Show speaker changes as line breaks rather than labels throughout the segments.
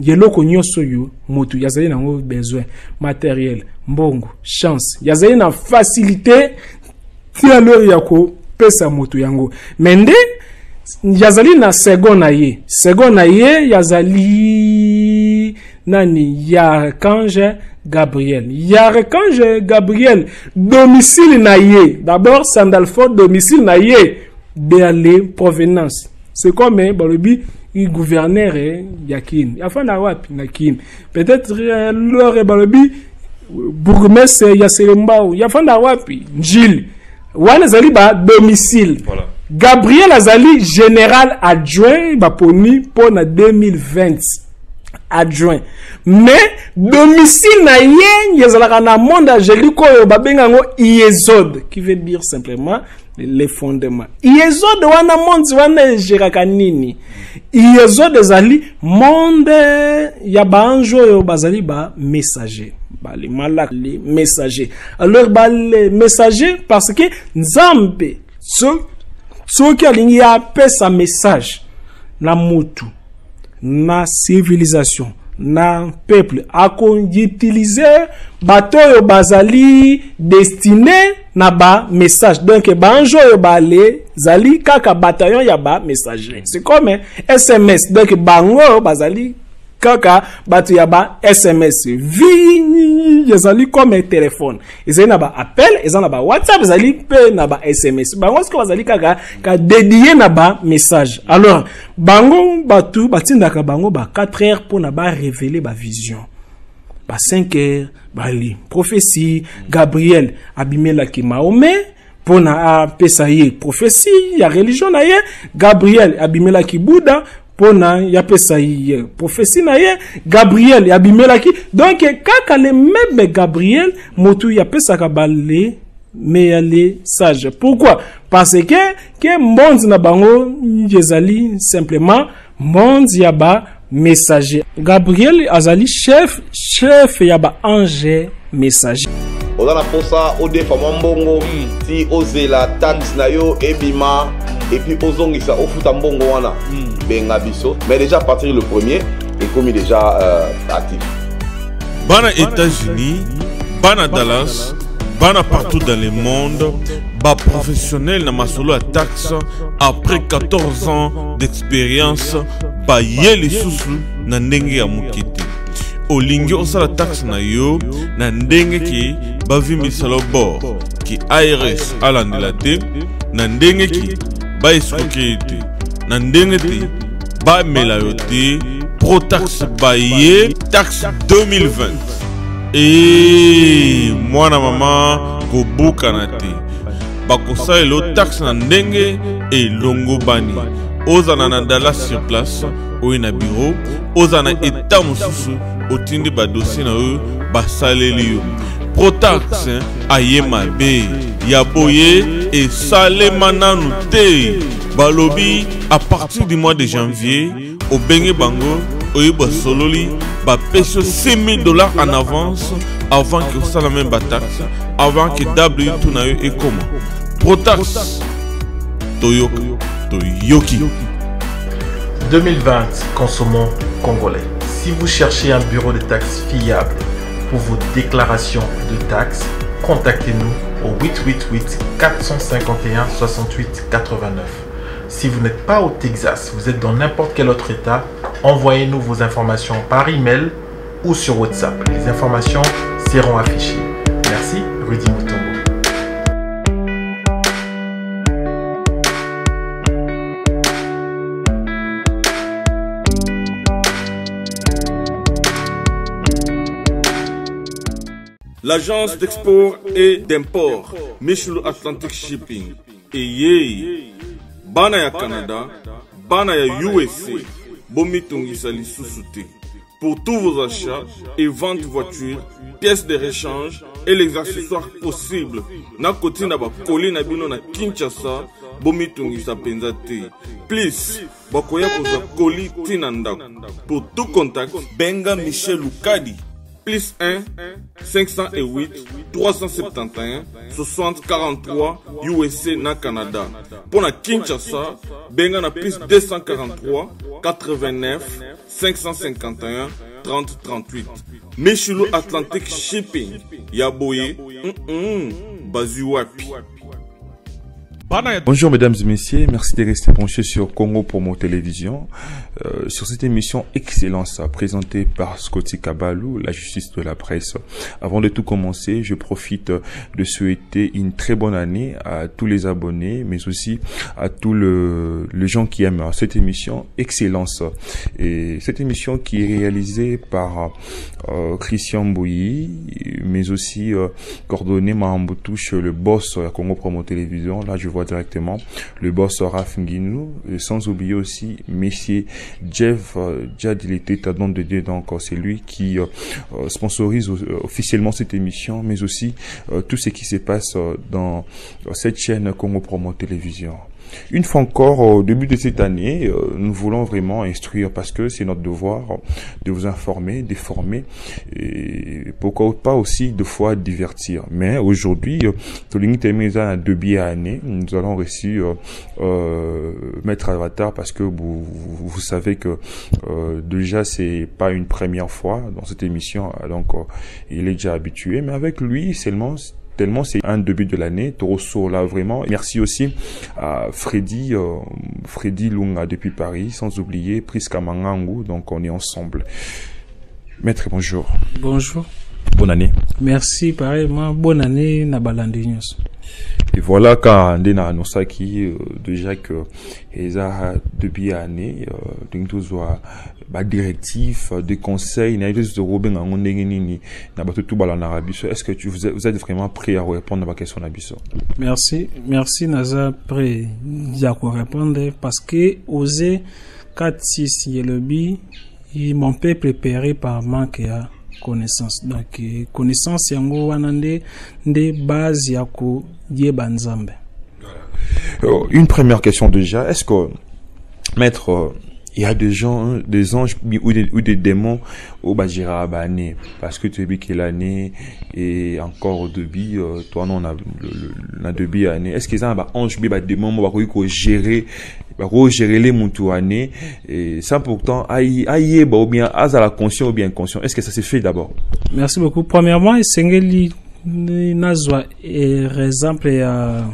Eloko nyonso oyo moto yazali nango besoin, matériel, mbongo, chance, yazali na facilité ti alors ya kopesa moto yango. Mais nde yazali na second na ye, second na ye yazali nani? Ya archange Gabriel. Ya archange Gabriel, domicile na ye d'abord Sandalphon, domicile na ye de provenance, c'est comme balobi gouverneur ya Kin, afanda wapi na Kin? Peut-être lore balobi bourgmestre ya Selembao, yafanda wapi? Njili. Wana ezali ba domicile.
Voilà.
Gabriel azali général adjoint, baponi mpo na 2020 adjoint, mais domicile na ye ezalaka na monde angélique oyo babenga yango Iesode, qui veut dire simplement les fondements. Iesode wana, monde wana egéraka nini? Iesode ezali monde ya baange oyo bazali ba messager, bale malak, les messagers. Alors bale messager, parce que Nzambe soki alingi apesa message na mutu, na civilisation, na peuple, akoutilize bato oyo bazali destiné na ba message. Donc baange oyo bale zali kaka bataillon ya ba messager, c'est comme SMS. Donc bango bazali kaka bato ya ba SMS. Vi ezali comme téléphone, ezali na ba appel, eza na ba WhatsApp, ezali mpe na ba SMS. Bango sikoyo bazali kaka ka dédié na ba message. Alors bango bato batindaka bango ba 4 heures mpona ba révéler ba vision, ba 5 heures bali prophétie. Gabriel abimelaki Mahomet mpona apesa ye prophétie ya religion na ye. Gabriel abimelaki Buddha mpona yapesa ye prophétie na ye. Gabriel abimelaki, donc kaka le même Gabriel motu yapesaka bale mais ya les sages. Pourquoi? Parce que monde na bango ezali simplement monde ya ba messager. Gabriel azali chef ya ba ange messager.
Oza na posa odefa mwa mbongo ti ozela taxe na yo ebima et puis ozongisa ofuta mbongo wana, benga biso. Mais déjà à partir le premier ekomi déjà actif.
Bana États-Unis, bana Dallas, bana partout dans le monde, ba professionnel na masolo ya taxe après 14 ans d'expérience, ba ye lisusu na ndenge ya moke te. Olingi osala taxe na yo na ndenge ki bavimbisa lo bord ki IRS alandela te, na ndenge ki ba escroquer te, na ndenge te bamela yo te. Protax baye taxe 2020. E mwana mama kobukana te, bakosalela yo taxe na ndenge elongo bani. Ozala na Dallas sur place, oyo na bureau, ozala na état mosusu, otindi ba dossier na yo, basaleli yo. Protax aye mabe ya boye esalema nanu te. Balobi à partir du mois de janvier obenge bango oyo basololi, bapesi yo 6000 $ en avance avant que osala même bataxe, avant que W2 na yo ekoma. Protax, toyoka toyoki.
2020, consommons congolais. Si vous cherchez un bureau de taxes fiable pour vos déclarations de taxes, contactez-nous au 888 451 68 89. Si vous n'êtes pas au Texas, vous êtes dans n'importe quel autre état, envoyez-nous vos informations par email ou sur WhatsApp. Les informations seront affichées. Merci, Rudy Mutombo.
L'agence d'export et d'import Michelou Atlantic Shipping eyei bana ya Canada, bana ya USA, bomitungisa lisusu te. Pour tous vos achats et ventes voitures, pièces de rechange et les accessoires possibles, na kotinda ba colis na bino na Kinshasa, bomitungisa penza te. Please, bakoya kozwa colis tina ndako. Pour tout contact, benga Michel Lukadi. Plus 1 508 371 60 43 USA na Canada. Mpo na Kinshasa, benga na plus 243 89 551 30 38. Michulu Atlantic Shipping ya boye, bazwi wapi?
Bonjour mesdames et messieurs, merci de rester branchés sur Congo Promo Télévision, sur cette émission Excellence présentée par Scotty Kabalou, la justice de la presse. Avant de tout commencer, je profite de souhaiter une très bonne année à tous les abonnés, mais aussi à tous les gens qui aiment cette émission Excellence. Et cette émission qui est réalisée par Christian Bouilly, mais aussi coordonnée Mahamboutou, le boss à Congo Promo Télévision. Là, je vois directement le boss Raf Nguinou, et sans oublier aussi Monsieur Jeff Djadilité, don de Dieu. Donc c'est lui qui sponsorise officiellement cette émission, mais aussi tout ce qui se passe dans cette chaîne Congo Promo Télévision. Une fois encore, au début de cette année, nous voulons vraiment instruire parce que c'est notre devoir de vous informer, de former et pourquoi pas aussi de fois divertir. Mais aujourd'hui, Tolingi Temeza a deux billets à année. Nous allons réussir Maître Avatar parce que vous savez que déjà c'est pas une première fois dans cette émission, donc il est déjà habitué. Mais avec lui seulement, tellement c'est un début de l'année, Torosso là vraiment. Merci aussi à Freddy Lunga depuis Paris, sans oublier Priska Mangangu, donc on est ensemble. Maître, bonjour.
Bonjour.
Bonne année.
Merci, pareillement. Bonne année, Nabalandi News.
Et voilà, quand on a annoncé qui déjà que eza depuis année, donc tout soit ba directif, des conseils, na juste de Robin en ndenge nini, na bato tout bala na rabiso. Est-ce que vous êtes vraiment prêt à répondre à ma question na biso?
Merci, merci naza prêt à répondre parce que Osée 4:6 yelobi, ils m'ont pas préparé par manque ya connaissance. Donc connaissance yango wana nde base ya ko yeba Nzambe.
Une première question déjà, est-ce que maître, il y a des gens, hein, des anges ou des démons au Bajira Abane, parce que tu dis que l'année est encore au début, toi non, on a la début année. Est-ce qu'ils ont un ange, bah, démon, bah, oui, qu'on gérer, bah, gérer les moutou année, et ça pourtant, aïe, aïe, bah, ou bien, à la conscient ou bien inconscient. Est-ce que ça s'est fait d'abord?
Merci beaucoup. Premièrement, Sengeli Nazwa est exemple ya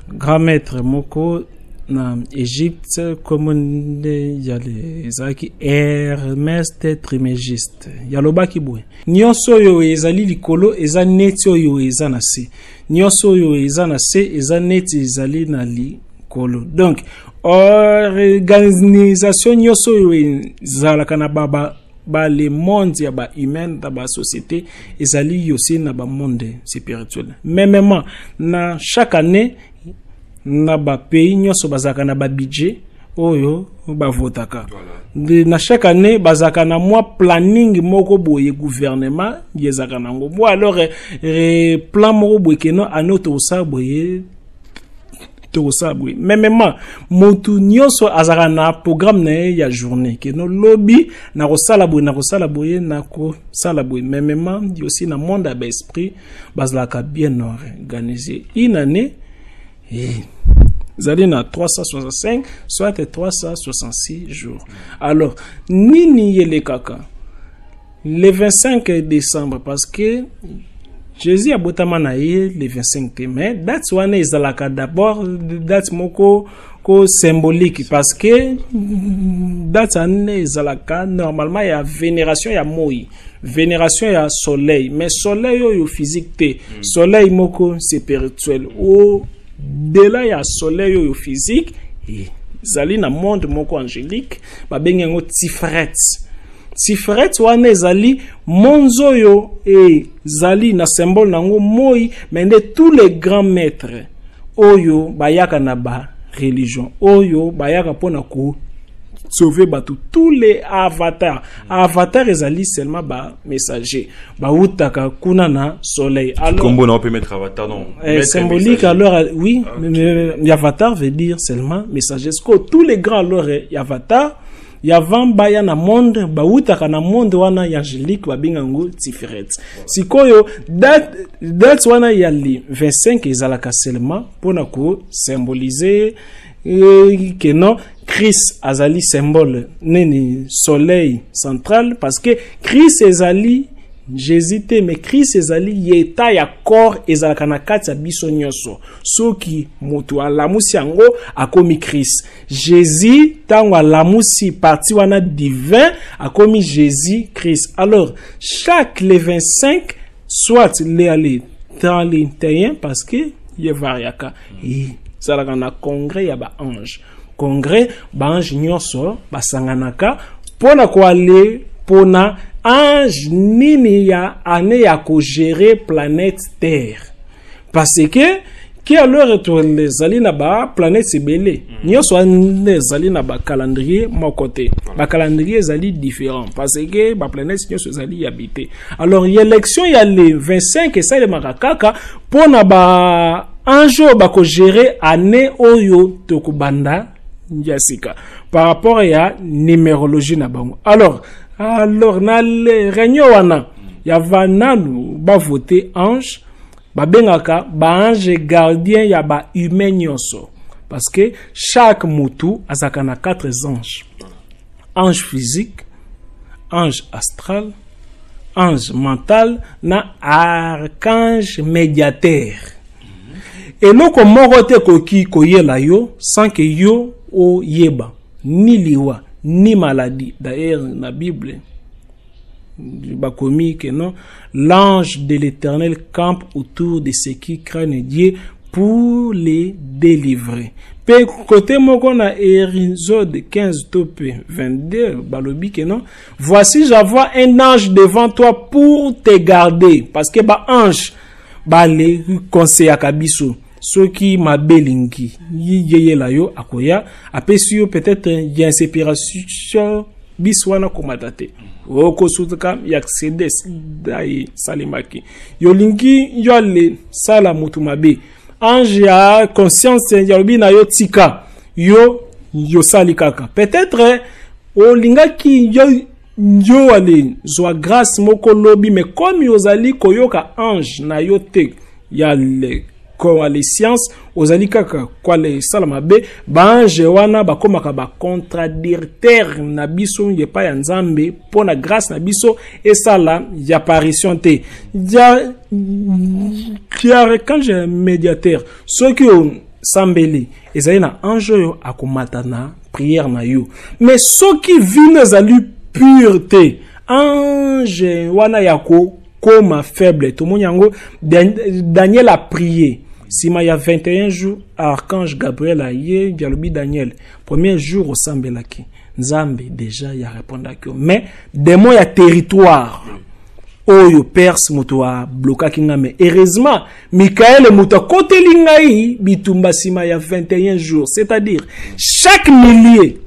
grand maître moko na Égypte, comme nde ya le ezalaki Hermès Trismégiste. Ya lobaki boye, nyonso oyo ezali likolo eza neti oyo eza na se, nyonso oyo eza na se eza neti ezali na likolo. Donc organisation nyonso oyo ezalaka na ba le monde ya ba humain na ba société ezali aussi na ba monde spirituel. Mêmement na chaque année na ba pays nyonso bazalaka na ba budget oyo bavotaka. De, na chaque année bazalaka na mwa planning moko boye gouvernement ezalaka nango. Bo alors, plan moko boye keno ano tokosala boye, tokosala boye. Mêmement motu nyonso azalaka na programme na ye ya journée keno lobi na kosala boye, na kosala boye, na kosala boye. Mêmement aussi na monde ya ba esprit bazalaka bien organisé. Une année et ezali na 365 soit 366 jours. Alors nini elekaka le 25 décembre, parce que Jésus abotama na ye le 25 te, mais date wana ezalaka d'abord date moko ko symbolique, parce que date wana ezalaka normalement ya vénération ya moi, vénération ya soleil, mais soleil oyo physique te, soleil moko spirituel. Au delà ya soleil oyo physique, ezali na monde moko angélique babengi yango Tiferet. Tiferet wana ezali monzo oyo ezali na symbole nango moi, mais nde tous les grands maîtres oyo bayaka na ba religion oyo bayaka mpona ko sauver bato, tous les avatars. Avatar ezali seulement ba messager bautaka kuna na soleil. Alors,
Kombo na peut mettre avatar non?
Eh,
Mettre
symbolique,
messager.
Alors oui,
Ah,
mais avatar veut dire seulement messager. Parce que tous les grands alors, eh, avatar Ya avant baya na monde, bawutaka na monde wana ya angélique, babenga yango Tiferet. Sikoyo date wana ya le 25 ezalaka seulement mpona kosymboliser que non, Christ azali symbole nini? Soleil central, parce que Christ ezali Jésus te, mais Christ ezali yeta ya corps ezalaka na kati ya biso nyonso. Soki moto alamusi yango, akomi Christ. Jésus, ntango alamusi partie wana divin, akomi Jésus Christ. Alors chaque le 25, soit le ale 31, parce que ye variaka, ezalaka na congrès ya baange. Congrès baange nyonso basanganaka mpona koale mpona ange nini ya année ya kogérer planète Terre, parce que alors ezali na baplanète ebele nyonso wana ezali na bacalendrier moko te. Bacalendrier ezali différent parce que baplanète nyonso ezali habité. Alors élection ya le 25 esalemaka kaka mpona ba ange oyo bakogérer année oyo tokobanda ya sika par rapport ya numérologie na bango. Alors na le réunion wana ya vananu bavote ange, babengaka baange gardien ya bahumain nyonso, parce que chaque motu azalaka na quatre anges: ange physique, ange astral, ange mental na archange médiateur. Eloko moko te ekoki koyela yo sans que yo oyeba, ni liwa ni maladie. D'ailleurs na Bible bakomi que non, l'ange de l'Éternel campe autour de ceux qui craignent Dieu pour les délivrer. Mpe côté moko na Exode 15 to mpe 22, balobi que non, voici, j'envoie un ange devant toi pour te garder, parce que baange bale conseillaka biso. Soki mabe elingi yeyela yo, akoya, apesi yo peut-être ya inspiration biso wana komata te, okosutuka ya accident esalemaki, yolingi yo ale sala motu mabe, ange ya conscience yalobi na yo tika, yo yosali kaka. Peut-être olingaki yo ale zwa grâce moko lobi, mais comme ozali koyoka ange na yo te ya le koale science, ozali kaka koale esala mabe. Baange wana bakomaka bacontradicteur na biso epai ya Nzambe mpo na grâce na biso esala ya apparition te. Ya archange médiateur, soki osambeli, ezali na ange oyo akomata na prière na yo. Mais soki vino ezali pure te, ange wana ya kokoma faible. Tomoni yango, Daniel a prié, nsima ya 21 jours archange Gabriel aye, alobi: "Daniel, premier jour osambelaki, Nzambe déjà ya répondaki yo, mais démon ya territoire oyo Perse moto ablokaki nga, mais heureusement Mikael moto akoteli ngai bitumba nsima ya 21 jours." C'est-à-dire chaque millier,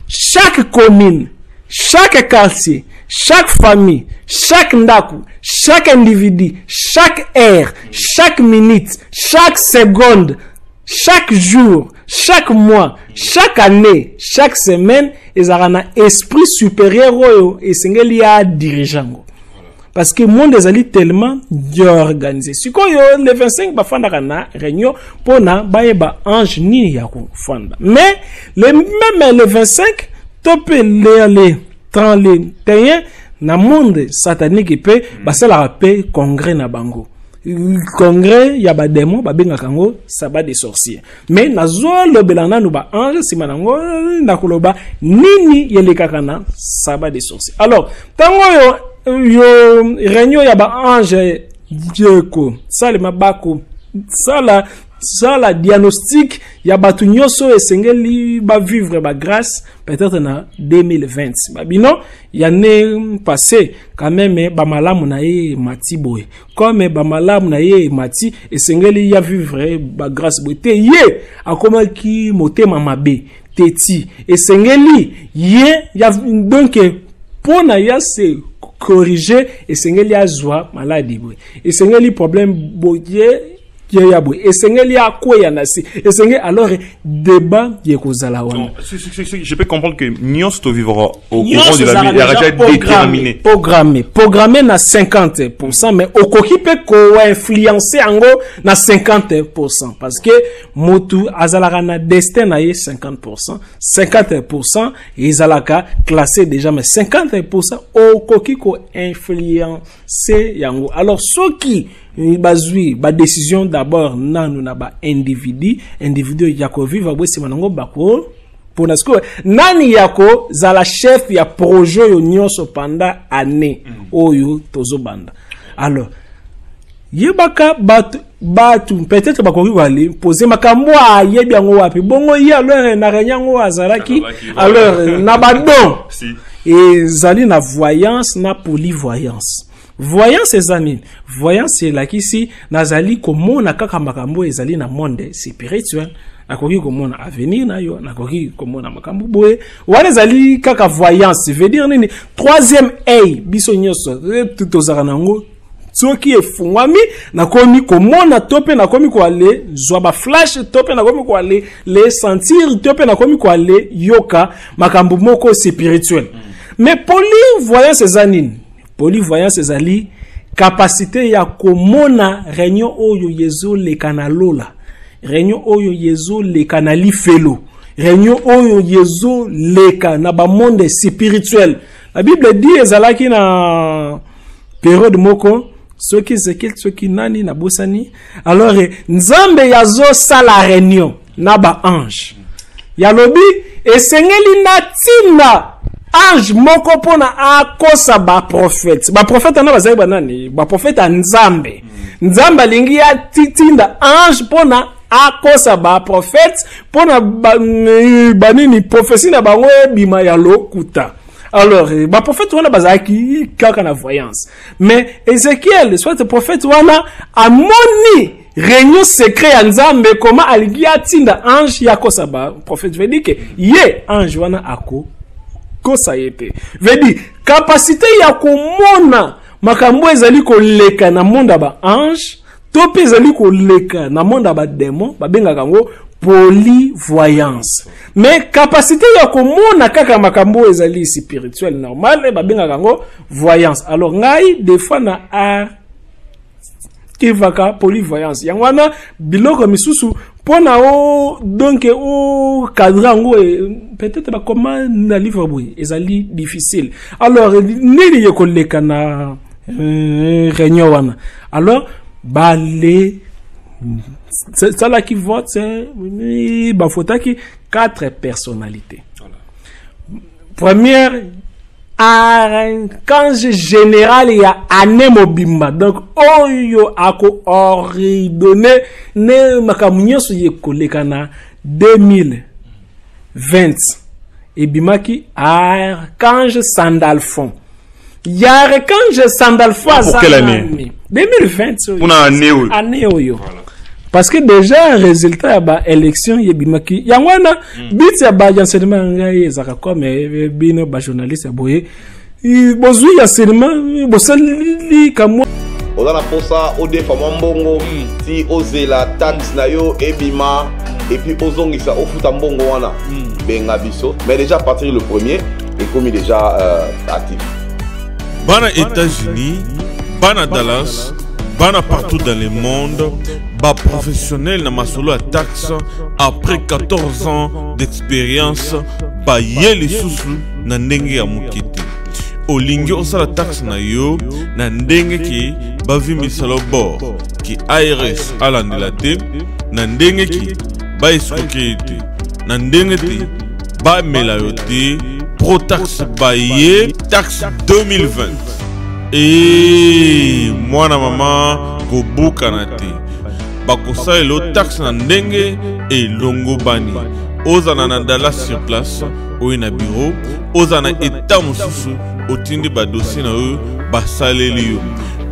chaque commune, chaque quartier, chaque famille, chaque ndako, chaque individu, chaque heure, chaque minute, chaque seconde, chaque jour, chaque mois, chaque année, chaque semaine, ezalaka na esprit supérieur oyo esengeli ya dirige yango, parce que monde ezali tellement organisé. Sikoyo le 25 bafandaka na réunion mpona bayeba ange nini ya kofanda. Mais le même le 25 to mpe le 31, na monde satanique mpe basalaka mpe congrès na bango, congrès ya badémon, babengaka yango sabbat des sorciers. Mais nazolobela nanu baange, nsima nango nakoloba nini elekaka na sabbat des sorciers. Alors ntango oyo yo réunion ya baange eko salema, bako sala diagnostic ya bato nyonso oyo esengeli bavivre bagrâce peut-être na 2020. Babino ya ne passé quand même, bamalamu na ye emati boye, comme bamalamu na ye emati, esengeli ya vivre bagrâce boye te. Ye akomaki motema mabe teti, esengeli ye ya donc mpo na ya se corriger, esengeli azwa maladi boye, esengeli problème boye. ya boye esengeli akweya na se, esengeli. Alors débat ekozala wana.
Je peux comprendre que nyonso tovivre au courant de la nuit déjà déterminé.
Programmé na 50%, mais okoki mpe koinfluence yango na 50%, parce que motu azalaka na destin na ye 50%, 50% ezalaka classé déjà, mais 50% okoki koinfluence yango. Alors soki bazwi badécision d'abord nanu na baindividu, individu ya kovivre boye, nsima nango bako mpona sikoyo nani ya kozala chef ya projet oyo nyonso pendant année oyo tozobanda. Alors yebaka bato peut-être bakoki koale pose makambo ayebi yango wapi bongo ye. Alors na réunion yango azalaki, alors na badon ezali na voyance na polyvoyance. Voyance eza nini? Voyance elakisi nazali komona kaka makambo ezali na monde spirituel, nakoki komona avenir na yo, nakoki komona makambo boye. Wana ezali kaka voyance. Veut dire nini? Troisième œil, biso nyonso tozalaka nango. Soki efungwami, nakomi komona to mpe nakomi koale zwa baflash to mpe nakomi koale le sentir to mpe nakomi koale yoka makambo moko spirituel. Mais polyvoyance eza nini? Polyvoyance ezali capacité ya komona réunion oyo ezoleka na lola, réunion oyo ezoleka na lifelo, réunion oyo ezoleka na bamonde spirituel. La Bible dit ezalaki na période moko, soki Ezekiel, soki nani, nabosani. Alors Nzambe azosala réunion na baange, yalobi esengeli na ntina ange moko mpona akosa baprofete. Baprofete wana bazali banani? Baprofete ya Nzambe. Nzambe alingi atitinda ange mpona akosa baprofete mpona banini, prophétie na bango ebima ya lokuta. Alors baprofete wana bazalaki kaka na voyance, mais Ezekiel soit prophète wana amoni réunion secret ya Nzambe, koma alingi atinda ange ya kosa baprofete. Veut dire que ye ange wana akokosa ye te. Veut dire capacité ya komona makambo ezali koleka na monde ya baange to mpe ezali koleka na monde ya badémon, babengaka yango polyvoyance. Mais capacité ya komona kaka makambo oyo ezali spirituel normal, babengaka yango voyance. Alors ngai des fois na archivaka polyvoyance yango wana, biloko misusu mpona o donc ocadre yango, peut-être bakoma na livre boye, ezali difficile. Alors nini ekoleka na réunion wana? Alors bale salaki vote, bafotaki quatre personnalités. Première, archange général ya année mobimba, donc oyo akoordonne ne makambo nyonso ekoleka na 2020, ebimaki archange Sandalphon. Ya archange Sandalphon.
Pour quelle année?
2020.
Mpona année oyo.
Année oyo, parce que déjà résultat ya baélection ebimaki yango wana. But ya baenseignement ya ngai ezalaka comme bino bajournaliste ya boye, bozwi enseignement, bosali kamwa.
Oza na mposa odefa mwa mbongo ti ozela taxe na yo ebima et puis ozongisa, ofuta mbongo wana, benga biso. Mais déjà à partir le premier ekomi déjà actif.
Bana États-Unis, bana Dallas, bana partout dans le monde, baprofessionnel na masolo ya taxe après 14 ans d'expérience baye lisusu na ndenge ya moke te. Olingi osala taxe na yo na ndenge ke bavimbisala bord, ke IRS alandela te, na ndenge ke baescroquer ye te, na ndenge te bamela yo te, Protax baye taxe 2020. E mwana mama, kobukana te, bakosalela yo taxe na ndenge elongobani. Ozala na Dallas sur place, oyo na bureau, ozala na état mosusu, otindi badossier na yo, basaleli yo.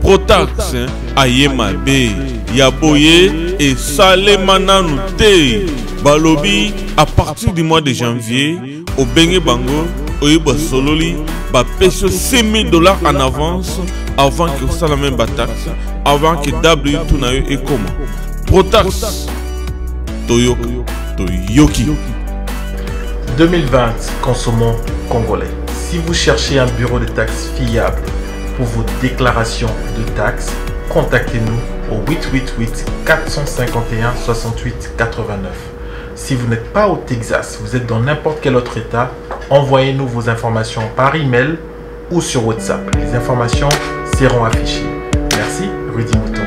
Protax aye mabe ya boye esalema nanu te. Balobi à partir du mois de janvier, obenge bango, oyo basololi, bapesi yo 6000 $ en avance avant ke osala même bataxe, avant ke W2 na yo ekoma. Protax toyoka toyoki.
2020, consommons congolais. Si vous cherchez un bureau de taxes fiable pour vos déclarations de taxes, contactez-nous au 888 451 68 89. Si vous n'êtes pas au Texas, vous êtes dans n'importe quel autre état, envoyez-nous vos informations par email ou sur WhatsApp. Les informations seront affichées. Merci, Rudy Mutombo.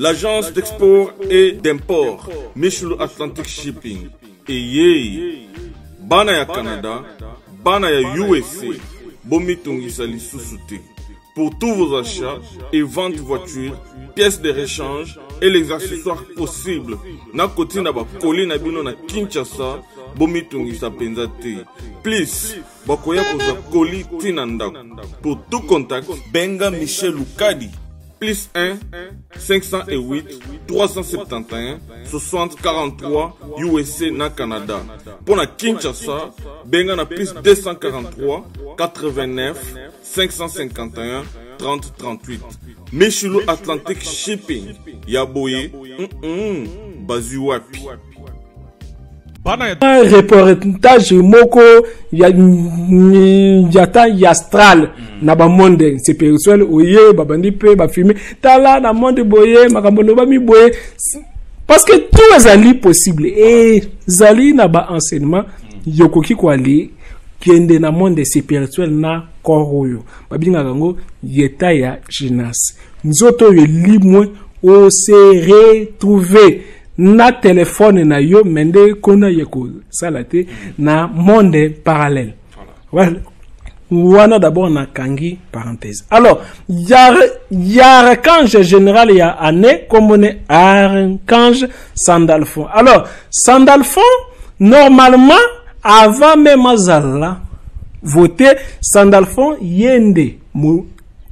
L'agence d'export et d'import Michelu Atlantic Shipping eyei bana ya Canada, bana ya USA bomitungisa lisusu te. Pour tous vos achats et ventes voitures, pièces de rechange et les accessoires possibles, na kotinda ba colis na bino na Kinshasa, bomitungisa penza te. Please, bakoya kozwa colis ti na ndako. Pour tout contact, benga Michel Lukadi. Plus 1 508 371 60 43 USA na Canada. Pour na Kinshasa, benga na plus 243 89 551 30 38. Michelu Atlantic Shipping ya boye, bazwi wapi?
Un reportage moko ya ya ya astral na ba monde spirituel oye babandi pe ba filmer tala na monde boye makambo lobami boye, parce que tout ezali possible et ezali na ba enseignement yokoki koali kende na monde spirituel na corps oyo babingaka yango yeta ya jeunesse nzoto oyo elimwe o se retrouver na telefone na yo me nde kuna ye kosala te na monde parallèle. Voilà. Wana d'abord nakangi parenthèse. Alors ya archange général ya année komone archange Sandalphon. Alors Sandalphon normalement avant même azala voter Sandalphon yende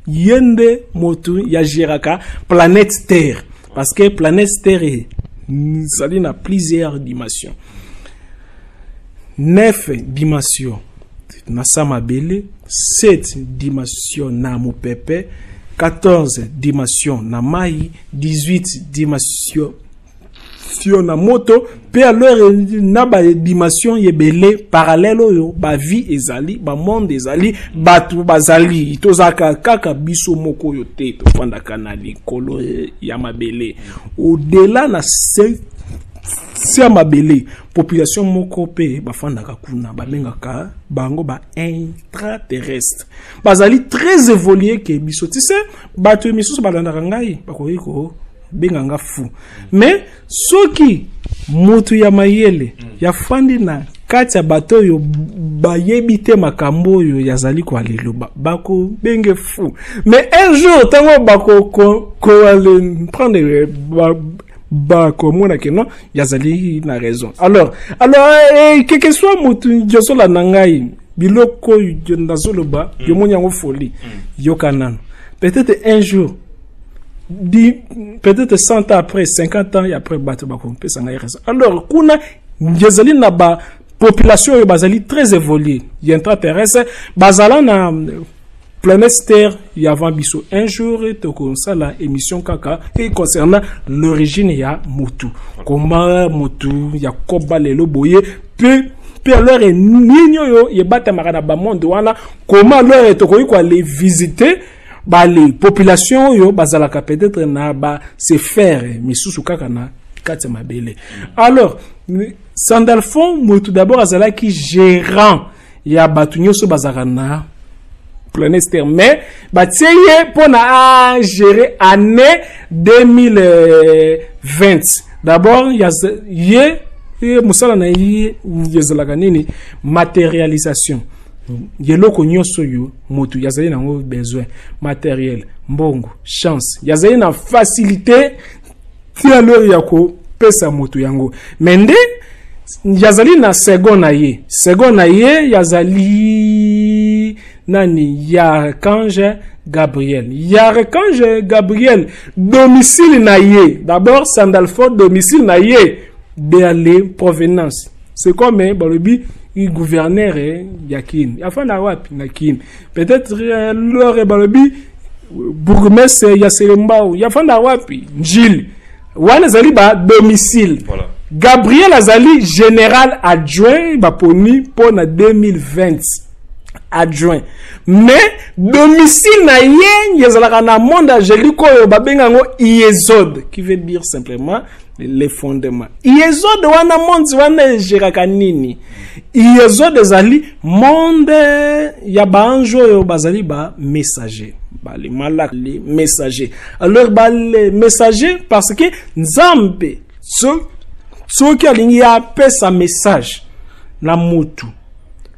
yende motu ya giraka planète Terre, parce que planète Terre est ça dit na plusieurs dimensions. 9 dimensions na sa mabele, 7 dimensions na mopepe, 14 dimensions na mai, 18 dimensions na moto, pe alors na ba dimension yebele parallèle oyo ba vie ezali, ba monde ezali, bato bazali, tozaka kaka biso moko oyo te, tofandaka na likolo ya mabele. Au-delà na se ya mabele, population moko pe bafandaka kuna, babengaka bango ba intraterrestre. Bazali très évolué ke biso. Tu sais, bato misusu balandaka ngai, bakoki ko benganga fou. Mais soki motu ya mayele ya fandi na kati ya bato oyo bayebi te makambo oyo yazali koaleloba, bakobenge fou. Mais un jour ntango bakoale prendre bakomona ke non, yazali na raison. Alors quel que soit motu nyonso na ngai, biloko oyo nazoloba, yomoni yango folie, yoka nano. Peut-être un jour, peut-être 100 ans après, 50 ans et après, bato bakopesa ngai raison. Alors kuna ezali na ba population oyo bazali très évoluée ya intraterrestre, bazala na planète Terre ya avant biso. Un jour tokosala émission kaka et concernant l'origine ya motu, comment motu ya koba lelo boye, pe alors nini oyo ebatamaka na bamonde wana, comment alors tokoki koale visiter bale population oyo bazalaka peut-être na ba se faire misusu kaka na kati ya mabele. Alors Sandalphon motu d'abord azalaki gérant ya bato nyonso bazalaka na planète Terre, mais batie ye mpona a gérer année 2020. D'abord ye mosala na ye ezalaka nini? Matérialisation eloko nyonso oyo motu yazali nango besoin, matériel, mbongo, chance, yazali na facilité ti alors ya kopesa motu yango. Mais nde yazali na second na ye, second na ye yazali nani? Ya archange Gabriel. Ya archange Gabriel, domicile na ye d'abord Sandalphon, domicile na ye. de provenance. C'est comme balobi gouverneur ya Kin, afanda wapi? Na Kin. Peut-être lore balobi bourgmestre ya Selembao, yafanda wapi? Njili. Wana ezali ba domicile.
Voilà.
Gabriel azali général adjoint, baponi mpo na 2020, adjoint, mais domicile na ye ezalaka na monde angélique oyo babenga yango Iesode, qui veut dire simplement les fondements. Iesode wana, monde wana egéraka nini? Iesode ezali monde ya baange oyo bazali bamessager, balemalaka les messagers. Alors bale messager, parce que Nzambe soki alingi apesa message na mutu,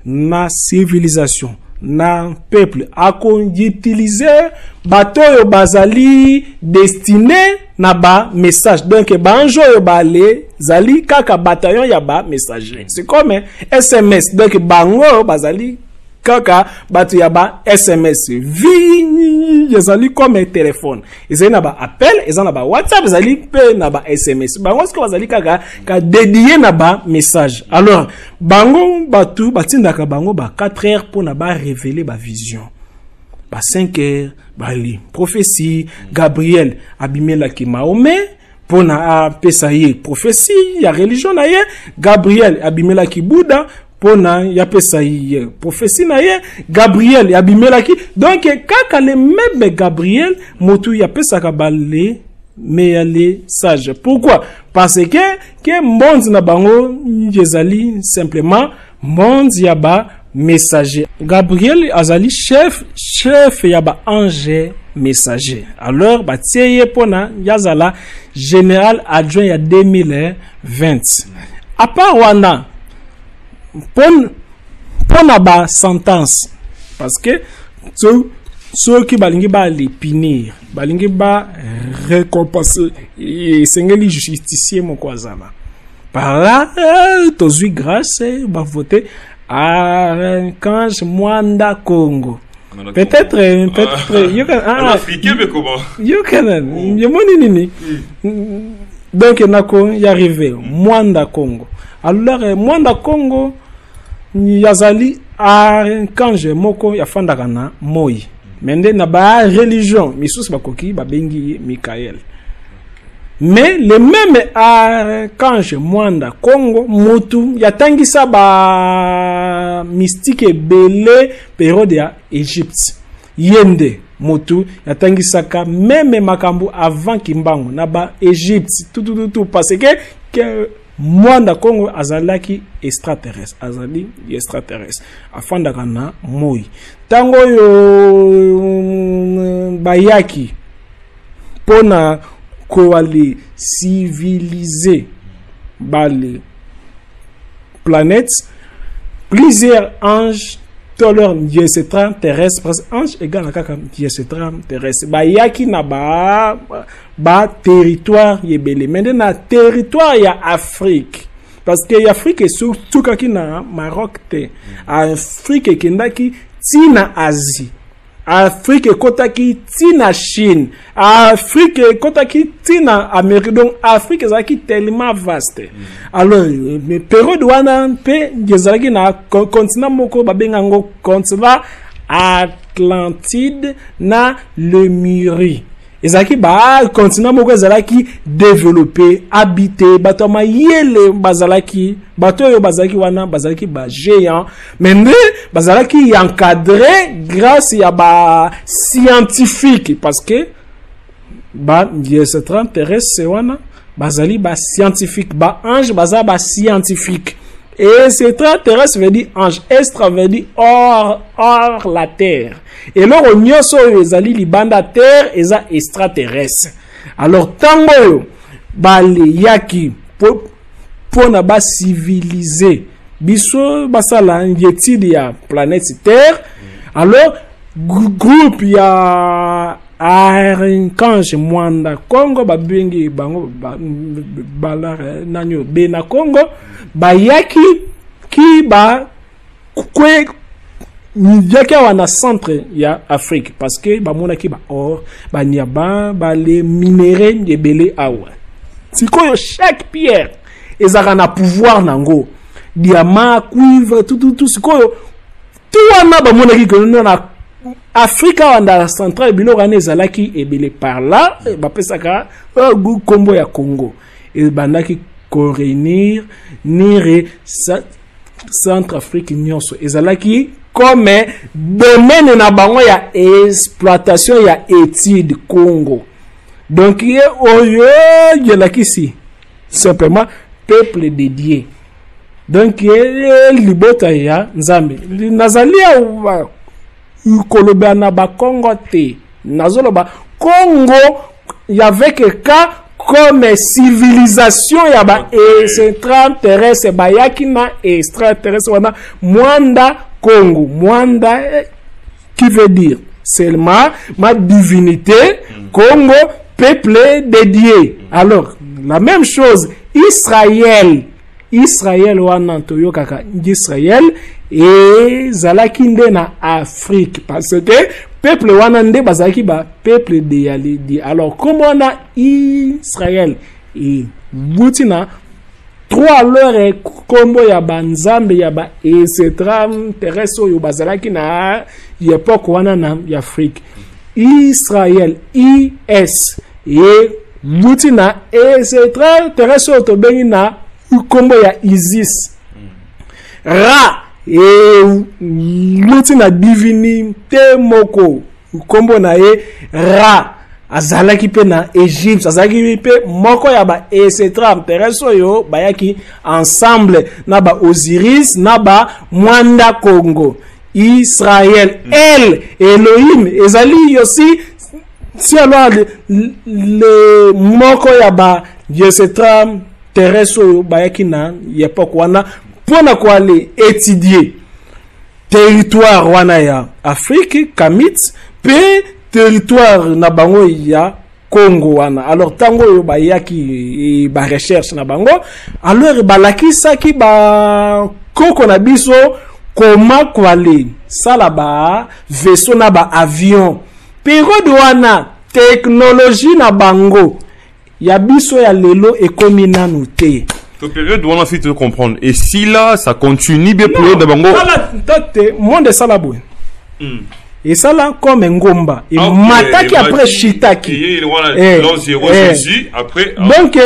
na civilisation, na peuple, akoutilize bato oyo bazali destiné na bamessage. Donc baange oyo bale zali kaka bataillon ya bamessager. C'est comme SMS. Donc bango bazali kaka bato ya ba SMS. Vie ezali comme téléphone, ezali na ba appel, eza na ba WhatsApp, ezali mpe na ba SMS. Bango sikoyo bazali kaka ka dédié na ba message. Alors bango bato batindaka bango ba 4 heures mpona barévéler bavision, ba 5 heures bali prophétie. Gabriel abimelaki Mahomet mpona apesa ye prophétie ya religion na ye. Gabriel abimelaki Buddha mpona yapesa ye prophétie na ye. Gabriel abimelaki, donc kaka le même Gabriel motu yapesaka bale mais ya les sages. Pourquoi? Parce que monde na bango ezali simplement monde ya ba messager. Gabriel azali chef ya ba ange messager. Alors batie ye mpona yazala général adjoint ya 2020. À part wana, mpona basentence, parce que soki balingi balepunir, balingi barécompense, esengeli justicier moko azala par là. Tozwi grâce, bavote Archange Mwanda Congo. Peut-être yoka,
ah, africain, mais comment?
Yoka, yomoni nini? Donc nako y arrivé Mwanda Congo. Alors Mwanda Congo yazali archange moko yafandaka na moi, mais nde na ba religion misusu bakoki babengi ye Mikael. Mais le même archange Mwanda Congo mutu yatangisa ba mystique ebele période ya Égypte. Ye nde motu yatangisaka même makambo avant Kimbangu na ba Égypte, tutututu, parce que Mwanda Congo azalaki extraterrestre, azali extraterrestre, afandaka na moi. Ntango oyo bayaki mpona koale civiliser bale planète, plusieurs anges to leur extraterrestre, parce que ange égale kaka extraterrestre, bayaki na ba territoire ebele, mais nde na territoire ya Afrique, parce que Afrique esukaki na Maroc te. Afrique ekendaki ntina Asie, Afrique ekɔtaki ntina Chine, Afrique ekɔtaki ntina Amérique. Donc Afrique ezalaki tellement vaste. Alors mais période wana mpe ezalaki na continent moko babenga yango continent Atlantide na Lemurie. Ezalaki bacontinent moko ezalaki développé, habité, bato ya mayele bazalaki. Bato oyo bazalaki wana bazalaki bagéant, mais nde bazalaki encadré grâce ya bascientifique, parce que ba extraterrestre wana bazali bascientifique, baange baza bascientifique. Et extraterrestre veut dire ange, extra veut dire hors, hors la terre. Eloko nyonso oyo ezali libanda terre eza extraterrestre. Alors ntango oyo baleyaki mpona bacivilize biso, basala étude ya planète Terre, alors groupe ya archange Mwanda Congo, babengi bango bala nani, Bena Congo, bayaki ki ba kwe yaki awa na centre ya Afrique, parce que bamonaki ba or, baniaba, bale minerai ebele awa. Sikoyo chaque pierre Ezalaka na pouvoir nango, diamant, cuivre, tout, tout, tout. Sikoyo tu wana bamonaki ke na Afrika wana centrale, biloko wana ezalaki ebele. Par là bapesaka nkombo ya Congo, ebandaki koréunir nire Centre Afrique nyonso, ezalaki comme domaine na bango ya exploitation, ya étude Congo. Donc ye oyo elakisi simplement peuple de Dieu, donc ye libota ya Nzambe. Nazali awa koloba na Bakongo te, nazoloba Congo avec K comme civilisation ya ba extraterrestre. Bayaki na extraterrestre wana Mwanda Congo. Mwanda qui veut dire seulement ma divinité. Congo, peuple de Dieu. Alors la même chose Israël. Israël wana toyokaka, Israël ezalaki nde na Afrique, parce que peuple wana nde bazalaki ba peuple de Yalidi. Alors kombo wana Israël ewuti na trois alors kombo ya banzambe ya ba extraterrestre oyo bazalaki na époque wana na Afrique. Israël, is ewuti na extraterrestre oyo tobengi na nkombo ya Isis. Ra ewuti na divinité moko, nkombo na ye Ra, azalaki mpe na Égypte, azalaki mpe moko ya ba extraterrestre oyo bayaki ensemble na ba Osiris na ba Mwanda Congo. Israël, El Elohim, ezali aussi si alors le moko ya ba extraterrestre oyo bayaki na époque wana mpona koaller étudier territoire wana ya Afrique Kamite mpe territoire na bango ya Congo wana. Alors ntango oyo bayaki barecherche na bango, alors balakisaki bakoko na biso koma koaller sala ba vaisseau na ba avion. Période wana technologie na bango ya biso ya lelo ekomi nanu te.
To période wana, si tu veux comprendre, et si là ça continue bien pour de bango.
Te, monde esala boye, esala comme ngomba emataki, après chitaki. Donc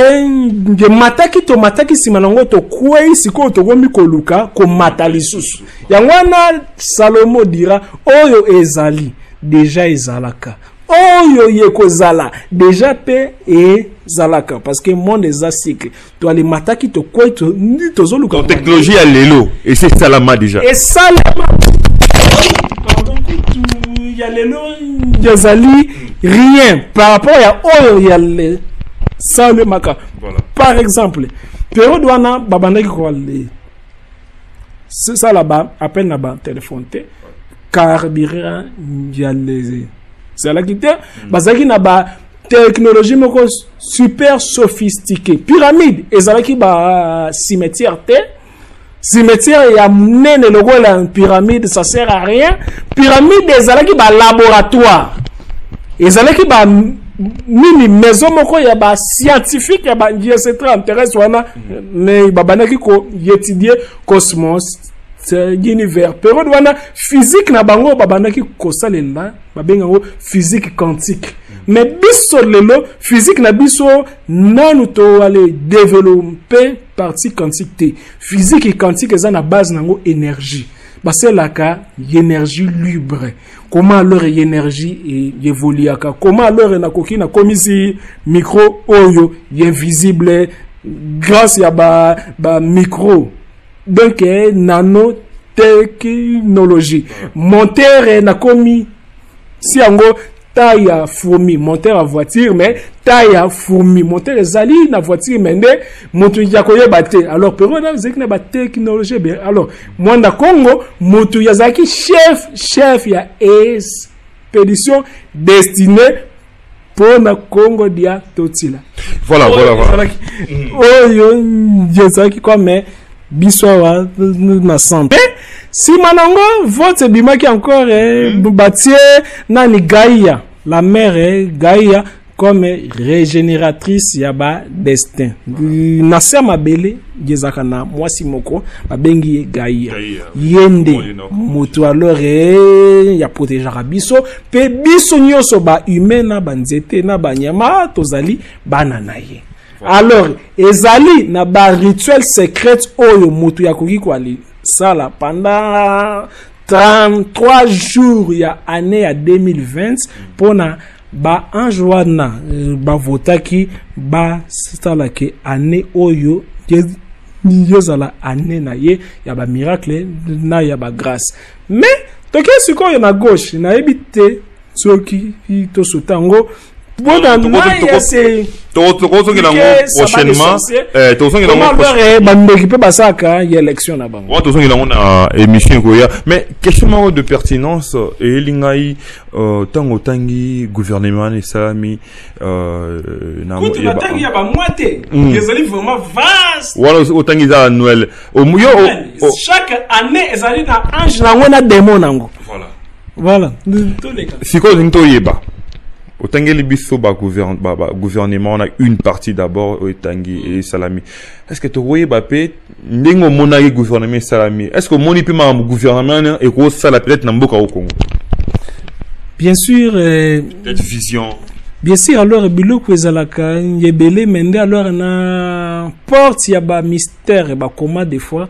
emataki, tomataki, nsima nango tokwei. Sikoyo tokomi koluka komata lisusu. Yango wana Salomo dira oyo ezali déjà ezalaka, oyo ye kozala déjà mpe ezalaka, parce que monde eza cycle. Toalemataki, tokwei, tozoluka.
Technologie ya lelo esi esalama déjà.
Esalama, pardon, kutu ya lelo ezali rien par rapport ya oyo ya salemaka. Par exemple, période wana babandaki koaller sala ba appel na batelefone te, carburant ya ezalaki te. Bazalaki na ba technologie moko super sophistiqué. Pyramide ezalaki ba cimetière te. Cimetière ya monene lokola pyramide, ça sert à rien. Pyramide ezalaki ba laboratoire, ezalaki ba nini, maison moko ya bascientifique, ya baextraterrestre wana. Me babandaki koétudier cosmos, univers. Période wana physique na bango babandaki kosalela, babenga yango physique quantique. Mais biso lelo, physique na biso nanu toaller développer partie quantique te. Physique quantique eza na base nango énergie, basalelaka énergie libre. Comment alors énergie évoluaka? Comment alors nakoki nakomisi micro oyo invisible grâce ya ba micro? Donc nano technologie moteur nakomi si yango taille ya fourmi, moteur ya voiture, mais taille ya fourmi. Moteur ezali na voiture, mais nde moto ya koyeba te. Alors période ezalaki na batechnologie ebele. Alors Mwanda Congo, moto azalaki chef ya expédition destinée mpona Congo dia Totila.
Voilà.
Oyo ezalaki comme biso awa na centre. Nsima nango vote ebimaki encore, batie nani, Gaia, la mère Gaia. Comme régénératrice ya ba destin. Na se ya mabele ezalaka na mwasi moko babengi ye Gaïa. Ye nde moto alors ya protégeaka biso, mpe biso nyonso ba humain na banzete na banyama tozali bana na ye. Alors ezali na ba rituel secret oyo moto yakoki koalisala pendant 33 jours ya année ya 2020 mpona ba ange wana bavotaki basalaki année oyo ezala année na ye ya bamiracle na ya bagrâce. Mais tokei sikoyo na gauche, nayebi te soki tosota yango mpona
Tokozongela yango prochainement, tozongela yango.
Bandoki mpe basalaka ya élection na bango.
Tozongela yango na émission ekoya. Mais question moko de pertinence eyeli ngai ntango otangi gouvernement wana esalami.
Kutu natangi ya bamwa te, ezali vraiment vaste.
Wana otangi eza annuel.
Yo, chaque année ezali na ange nango na démon nango. Voilà.
Sikoyo olingi toyeba, otangeli biso bagouvernement na une partie d'abord oyo etangi esalami. Est ce que tokoyeba mpe ndenge omonaki gouvernement esalami, est ce que omoni mpe makambo gouvernement wana ekosala peut-être na mboka o Congo?
Bien sûr.
Peut-être vision.
Bien sûr. Alors biloko ezalaka ebele, mais nde alors na porte ya bamystère bakoma des fois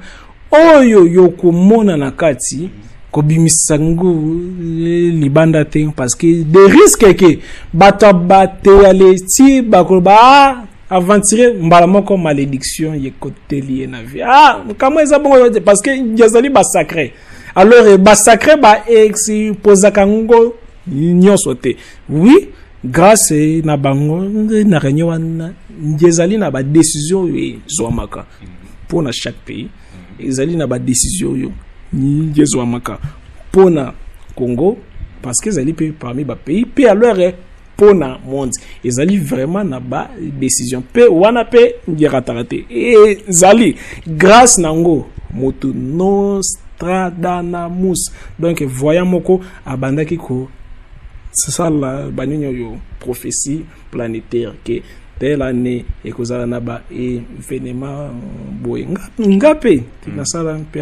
oyo yokomona na kati, kobimisa ngo libanda te, parce que des risques ke bato bateyale ti bakoloba: "Ah, aventure mbala moko, malédiction yekoteli ye na vie." Ah, kamwe eza bongo te, parce que ezali basacré. Alors basacré baexposaka ngo nyonso te. Oui, grâce na bango na réunion wana ezali na badécision oyo ezwamaka mpo na chaque pays, ezali na badécision oyo ezwamaka mpo na Congo, parce que ezali mpe parmi bapays, mpe alors mpo na monde ezali vraiment na badécision mpe wana mpe erataka te. Ezali grâce nango moto Nostradamus, donc voyant moko abandaki kosala banini oyo, prophétie planétaire, ke telle année ekozala na ba événement boye. Nga mpe nasala mpe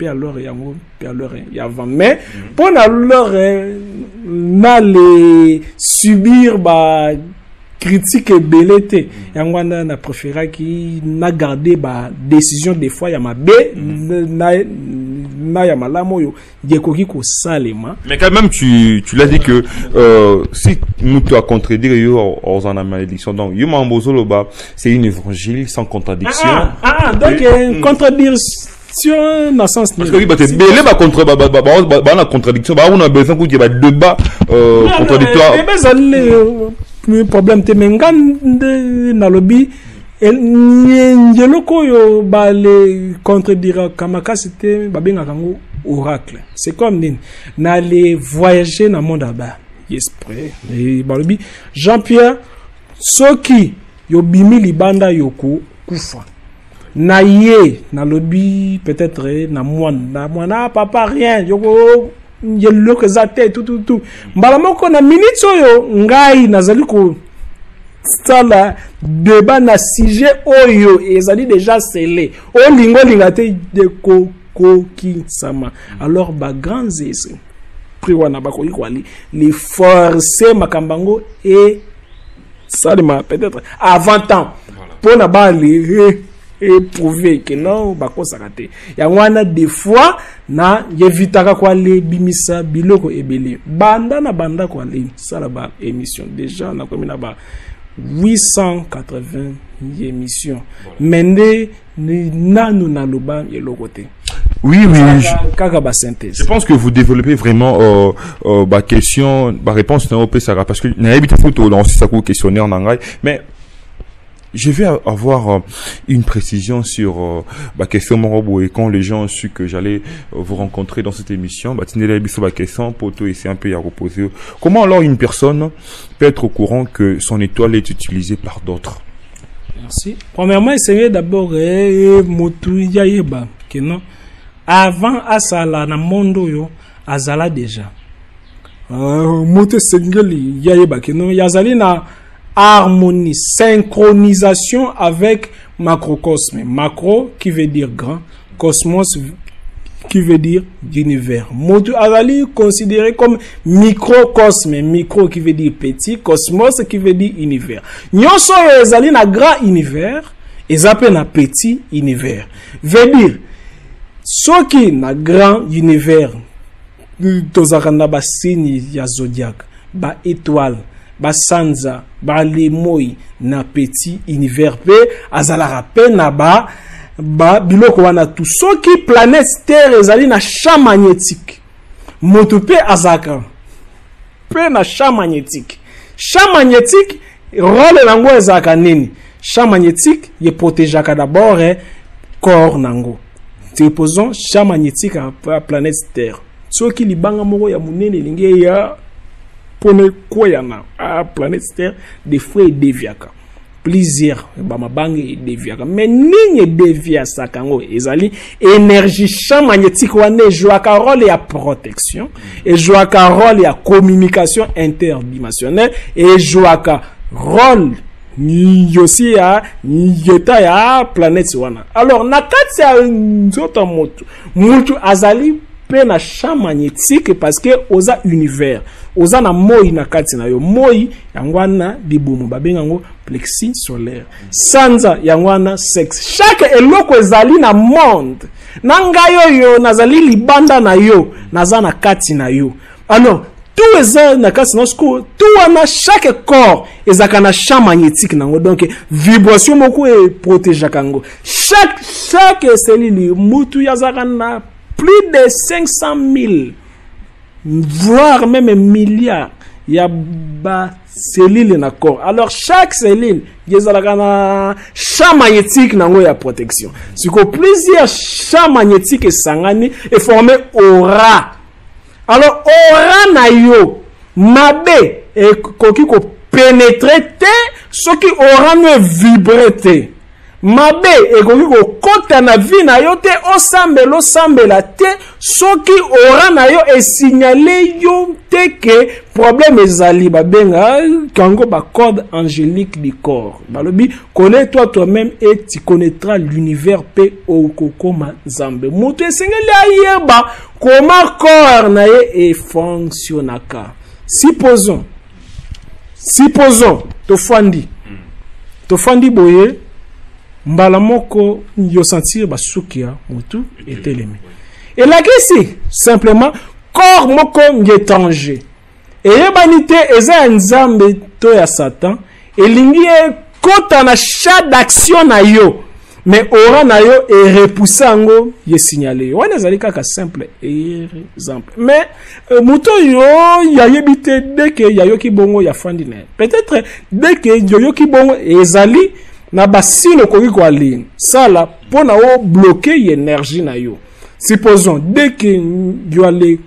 alors yango mpe alors ya avant, mais mpo na alors na le subir ba critique ebele te, yango wana na préféraki na garder ba décision des fois ya mabe na ya malamu oyo ekoki kosalema.
Mais quand même, tu l'as dit que si nous as contredire yo oza na malédiction. Donc yo mambo ozoloba, c'est une évangile sans contradiction.
Ah, ah, ah, donc contradiction na sens
Parce que oui, bato ebele ba contre ba na contradiction, ba on a besoin qu'il y ait ba débat contradictoire.
Ebe ezali problème te, mais nga nde nalobi eloko oyo bale contrediraka makasi te, babengaka yango oracle. C'est comme nini, na le voyager na monde ya ba esprit, balobi: "Jean Pierre, soki yobimi libanda, yokokufa." Na ye nalobi peut-être na mwana, na mwana: "Ah, papa, rien, yoko eloko eza te." Tututu mbala moko na minute oyo ngai nazali kosala débat na sujet oyo ezali déjà scellé, olinga olinga te, ekokokisama. Alors bagrands esprits wana bakoki koali les forcer makambo yango esalema peut-être avant temps mpona bale éprouver que non, bakosaka te. Yango wana des fois na yevitaka koale bimisa biloko ebele. Banda na banda koale sala ba émission, déjà nakomi na ba 880 émission, mais nde nanu naloba eloko te.
Oui.
Kaka ba synthèse.
Je pense que vous développez vraiment ba question, ba réponse na opesaka, parce que nayebi te faut lancer ça questionnaire na ngai, mais je vais avoir une précision sur ma question moko boye. Quand les gens ont su que j'allais vous rencontrer dans cette émission, bah, tindela biso ba question pour tout essayer un peu à reposer. Comment alors une personne peut être au courant que son étoile est utilisée par d'autres?
Merci. Premièrement, essayez d'abord motu ya yeba que non, avant asala na monde oyo azala déjà moto esengeli ya yeba ke non, yazali na harmonie, synchronisation avec macrocosme. Macro qui veut dire grand, cosmos qui veut dire univers. Moto azali considéré comme microcosme, micro qui veut dire petit, cosmos qui veut dire univers. Nyonso oyo ezali na grand univers, eza pe na petit univers. Veut dire soki na grand univers tozalaka na basigne ya zodiaque, ba étoile, basanza, balemoi na petit univers pe azalaka pe na ba ba biloko wana tu. Soki planète Terre ezali na champ magnétique, moto pe azalaka pe na champ magnétique. Champ magnétique rôle nango ezalaka nini? Champ magnétique ye protégeaka d'abord corps nango. Supposons champ magnétique ya planète Terre, soki libanga moko ya monene elingi eya mpona ekweya na planète Terre, des fois edeviaka plusieurs bamabanga edeviaka, mais nini edeviasaka yango? Ezali énergie champ magnétique wana ejwaka rôle ya protection, ejwaka rôle ya communication interdimensionnelle, ejwaka rôle yosi ya yeta ya planète wana. Alors na kati ya nzoto ya motu, motu azali pe na champ magnétique parce que oza univers, oza na moi na kati na yo. Moi yango wana libumu babenga yango plexus solaire, sanza yango wana sexe. Chaque eloko ezali na monde na ngai oyo nazali libanda na yo, naza na kati na yo. Alors tout eza na kati na siko, tout wana chaque corps ezalaka na champ magnétique nango, donc vibration moko eprotégeaka yango. Chaque cellule mutu azalaka na plus de 500 000 voire même milliards ya ba cellule na corps. Alors chaque cellule ezalaka na champ magnétique nango ya protection. Siko plusieurs champs magnétiques esangani eforme aura. Alors aura na yo mabe ekoki kopénétrer te soki aura no evibre te. Mabe ekoki kokota na vie na yo te, osambela osambela te soki aura na yo esignale yo te ke problème ezali. Babenga kango ba code angélique du corps. Balobi connais-toi toi-même et tu connaîtras l'univers pe okokoma Nzambe. Moto esengeli ayeba comment corps na ye efonctionnaka. Supposons tofandi boye, mbala moko yo sentir basuki ya motu etelemi. Elakisi simplement corps moko étranger eyebani te eza ya Nzambe to ya Satan, elingi ekota na champ d'action na yo, mais aura na yo erepousse yango, ye signale yo. Wana ezali kaka simple exemple, mais moto oyo yayebi te dès que yayoki bongo yafandi na ye. Peut-être dès que yoyoki bongo ezali na basile okoki koaline sala mpona obloquer énergie na yo. Supposons dès que yo ale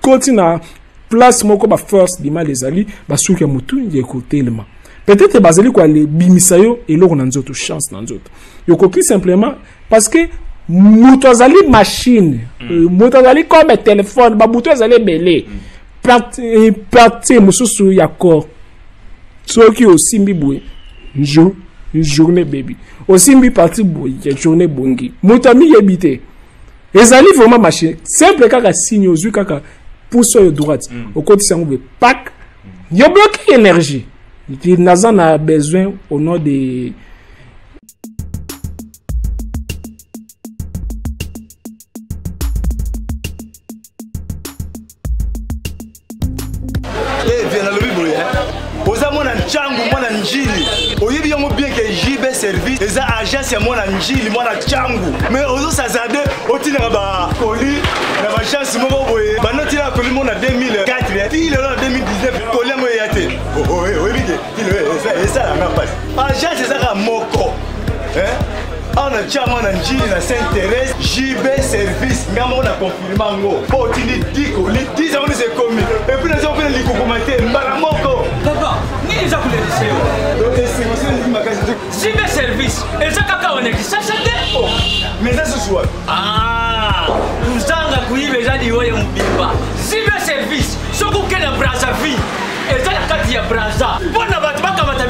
koti na place moko ba force du mal ezali, basuki ya motu ekotelema, peut-être bazali koale bimisa yo eloko na nzoto, chance na nzoto yokoki simplement parce que moto azali machine, moto azali comme téléphone, babutu ezali ebele, partie mosusu ya corps. Soki osimbi boye, journée baby, osimbi partie boye, journée bongi. Moto amiyebi te, ezali vraiment machine simple. Kaka signe ozwi kaka pouce oyo droite, okotisi yango boye, pak, yo bloqué énergie. Naza na besoin au nom de
Nalobi boye, oza mwana Ntangu, mwana Njili, oyebi yango bien ke JB Service eza agence ya mwana Njili, mwana Ntangu, mais ozosazade otindaka bacolis na baagence moko boye. Bando otindaka colis moko na 2004 ti lelo na 2019, colis yango eya te. Oyebi ke esalanga mpasi. Agence ezaka moko awa na Ntiango, na Njili, na Sainte Thérèse, JB Service. Nga moko na confirme yango mpo otindi 10 colis, 10 yango nyonso ekomi, et puis naza kopena likokoma te mbala moko.
Papa, nini eza kolelisa yo?
Esengo makasi.
JB Service eza kaka wana Kisasa te.
Mais eza susu wapi?
Kozanga koyiba eza liwa ya mobimba. JB Service, soki okende Brazzaville, eza na kati ya Braza mpo na bato bakamata.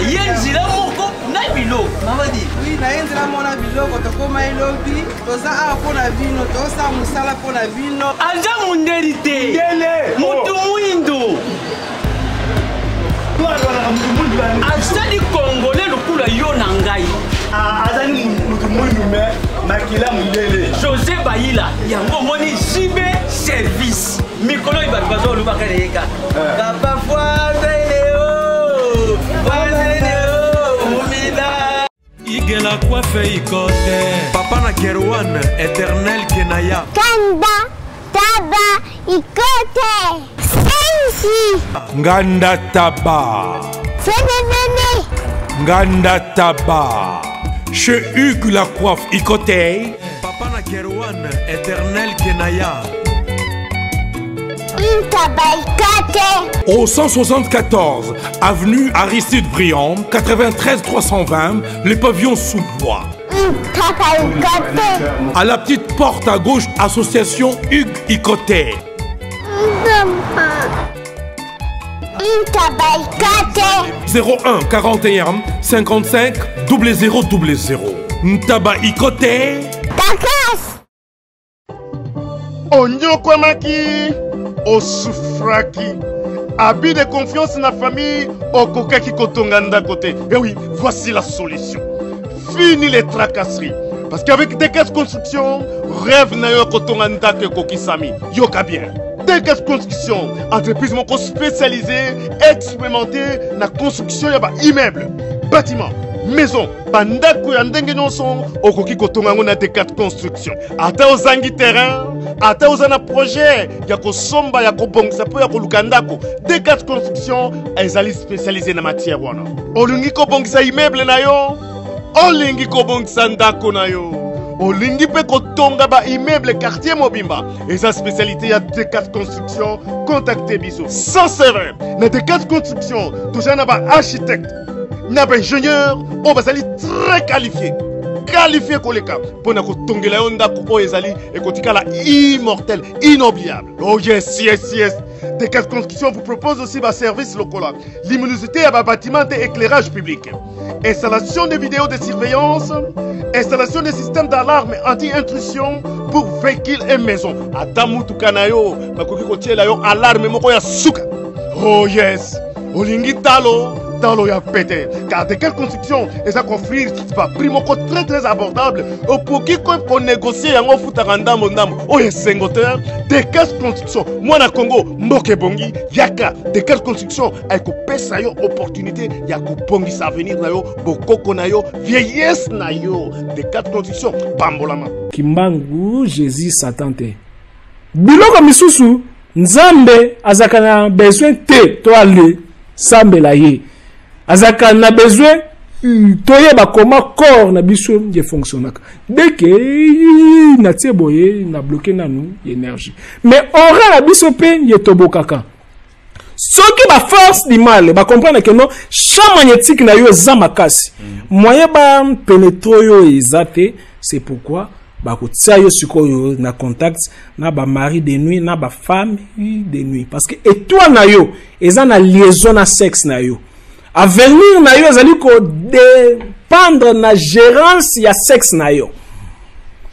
Aye nzela moko na biloko.
Mamadi. Oui, naye nzela moko na biloko tokoma elobi toza awa mpo na bino tozosala mosala mpo na bino.
Aza mundeli te. Mutu muindo. Azali congolais lokola yo na ngai.
Ah, azali mutu muindu me makila mundele.
José Bayila yango omoni JB service. Mikolo oyo bato bazolobaka na ye kaka. Eh. Papa Fwanzeleo, Fwanzeleo, Mumila.
Igela kwafe ikote. Papa na Kerwan, éternel Kenaya.
Kanda, taba, ikote. Sensi.
Nganda taba.
Fene fene.
Nganda taba. Chez Hugues la coiffe Ikote. Papa na Kerwan, éternel Kenaya. Au 174, avenue Aristide Briand, 93 320, les pavillons sous bois. À la petite porte à gauche, association Hugues Ikote. 01 41 55 00 00. Ntaba Ikote.
Onyokwamaki, osufraki. Abus de confiance na famille, okokaki kotonga ndako te. Eh oui, voici la solution. Fini les tracasseries. Parce qu'avec Dekas Construction, rêve na yo kotonga ndako ekokisami. Yoka bien. Dekas Construction, entreprise moko spécialisée, expérimentée na construction ya ba immeuble, bâtiment, maison, bandako ya ndenge nyonso okoki kotonga yango na Decat Construction. Ata ozangi terrain, ata oza na projet ya kosomba, ya kobongisa mpo ya koluka ndako, Decat Construction ezali spécialisé na matière wana. Olingi kobongisa immeuble na yo, olingi kobongisa ndako na yo, olingi mpe kotonga ba immeuble quartier mobimba, eza spécialité ya Decat Construction. Contacte biso sans serre na Decat Construction. Toza na ba architecte na ba ingénieur oyo bazali très qualifié, qualifié koleka mpo na kotongela yo ndako oyo ezali ekotikala immortel, inoubliable. Oh yes, yes, yes. Decat Construction vous propose aussi ba service lokola luminosité ya ba bâtiment et éclairage public, installation de vidéos de surveillance, installation de systèmes d'alarme anti-intrusion pour véhicules et maisons. Ata mutuka na yo bakoki kotiela yo alarme moko ya suka. Oh yes, olingi talo talo ya pete, car Decat Construction eza koffrir ba prix moko très très abordable. Okoki konégocier yango, ofutaka ndambo ndambo. Oyo esengo te. Decat Construction, mwana Congo, mboka ebongi, yaka. Decat Construction ekopesa yo opportunité ya kobongisa avenir na yo, bokoko na yo, vieillesse na yo. Decat Construction, pambolama.
Kimbangu Jésus Satan te. Biloko misusu Nzambe azalaka na besoin te to ale sambela ye. Azalaka na besoin toyeba koma corps na biso ye fonctionnaka. Dès que na tie boye na bloqué nanu énergie. Mais aura na biso pe ye tobokaka. Soki ba force du mal ba comprendre que non, champ magnétique na yo eza makasi. Moyen ba pénétrer yo eza te, c'est pourquoi bakotia yo sikoyo na contact na ba mari de nuit, na ba femme de nuit, parce que étoile na yo eza na liaison na sexe na yo. Avenir na yo ezali ko dépendre na gérance ya sexe na yo.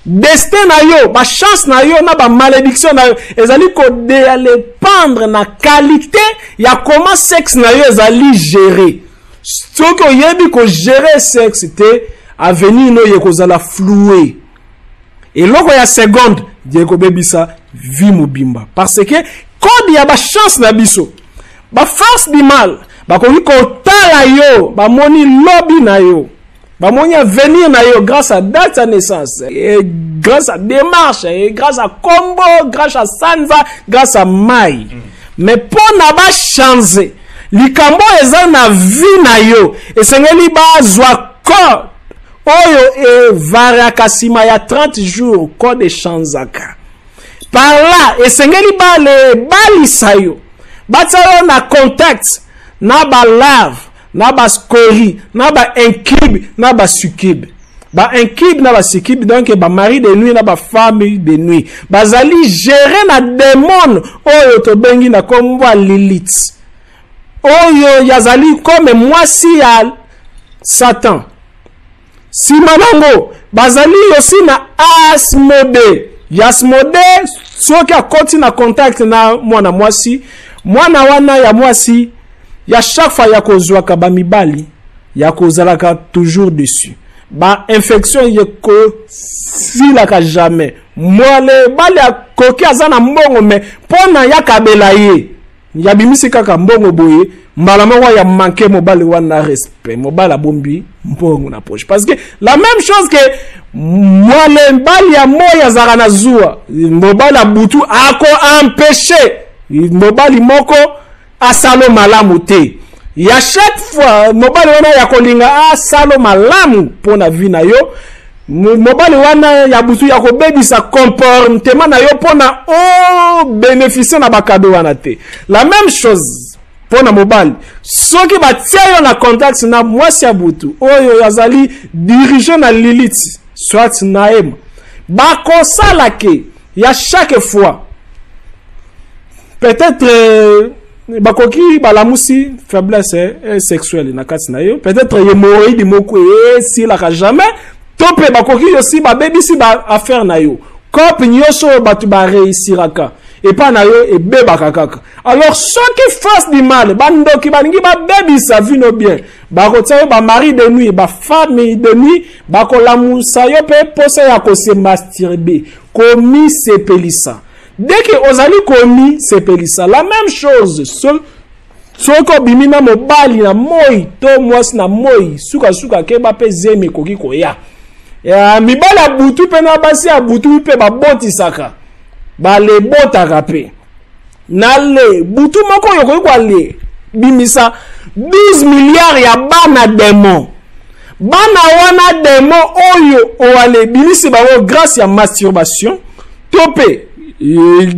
Destin na yo, ba chance na yo na ba malédiction na yo ezali ko dépendre na qualité ya comment sexe na yo ezali gérer. Soki oyebi ko gérer sexe te, avenir no ye kozala floué. Eloko ya seconde ye kobebisa vie mobimba, parce que code ya ba chance na biso, ba force du mal bakoki kotala yo, bamoni lobi na yo, bamoni avenir na yo grâce à date ya naissance, et grâce à démarche, et grâce à kombo, grâce à sanza, grâce à mai. Mais mpo na ba changer likambo eza na vie na yo, esengeli bazwa code oyo evariaka nsima ya 30 jours, code echangeaka. Par là esengeli bale balisa yo, batia yo na contact na ba larve, na ba scorie, na ba incube, na ba succube. Ba incube na ba succube, donc ba mari de nuit na ba femme de nuit, bazali gérer na démon oyo tobengi na kombo ya Lilith, oyo yazali comme mwasi ya Satan. Nsima nango bazali aussi na Asmode. Asmode soki akoti na contact na mwana mwasi, mwana wana ya mwasi ya chaque fois ya kozwaka ba mibali ya kozalaka toujours dessus. Ba infection ekosilaka jamais. Mwale bali akoki aza na mbongo mais mpona ya kabela ye yabimisi kaka mbongo boye mbala moko ya manke mobali wana respect, mobali abombi mbongo na poche. Parce que la même chose que mwale bali ya moi azalaka na zuwa, mobali ya butu ako empêcher mobali moko asalo malamu te. Ya chaque fois mobali wana ya kolinga asalo malamu mpona vie na yo, mobali wana ya butu ya kobebisa comportement na yo mpona o bénéficier na bakado wana te. La même chose mpona mobali, soki batia yo na contact na mwasi ya butu oyo azali dirige na Lilith soit na Ema, bakosala ke ya chaque fois peut-être bakoki balamusi faiblesse sexuelle na kati na yo, peut-être hémorroïde moko esilaka jamais, to mpe bakoki aussi babebisi ba affaire na yo, cope nyonso oyo bato bareusiraka epai na yo ebebaka kaka. Alors soki face du mal, bandoki balingi babebisa vino bien, bakotia yo bamari de nuit, bafemme de nuit, bakolamusa yo mpe posa ya kose masturber, komisepelisa. Dès que ozali komisepelisa, la même chose soki obimi na mobali na moi to mwasi na moi, sukasuka keba mpe zemi ekoki koya. Ya, mibali ya butu mpe na basi ya butu mpe babotisaka, balebotaka mpe na le butu moko oyo okoki koale bimisa 12 milliards ya bana démon. Bana wana démon oyo oale bimisi bango grâce ya masturbation to mpe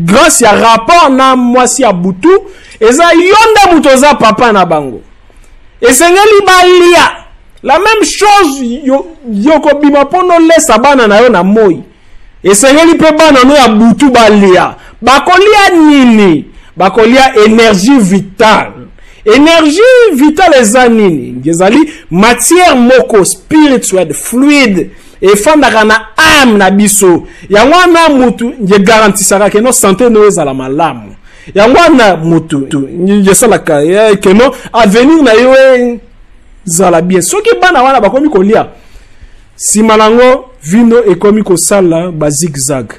grâce ya rapport na mwasi ya butu, eza yo nde moto oza papa na bango, esengeli balia. La même chose yo kobima mpo nolesa bana na yo na moi, esengeli mpe bana no ya butu balia. Bakolia nini? Bakolia énergie vitale. Énergie vitale eza nini? Ezali matière moko spirituelle fluide efandaka na âme na biso. Yango wana mutu nge garantisaka ke no santé no ezala malamu. Yango wana mutu esalaka ke no avenir na yo ezala bien. Soki bana wana bakomi kolia, nsima nango vino ekomi kosala ba zigzag.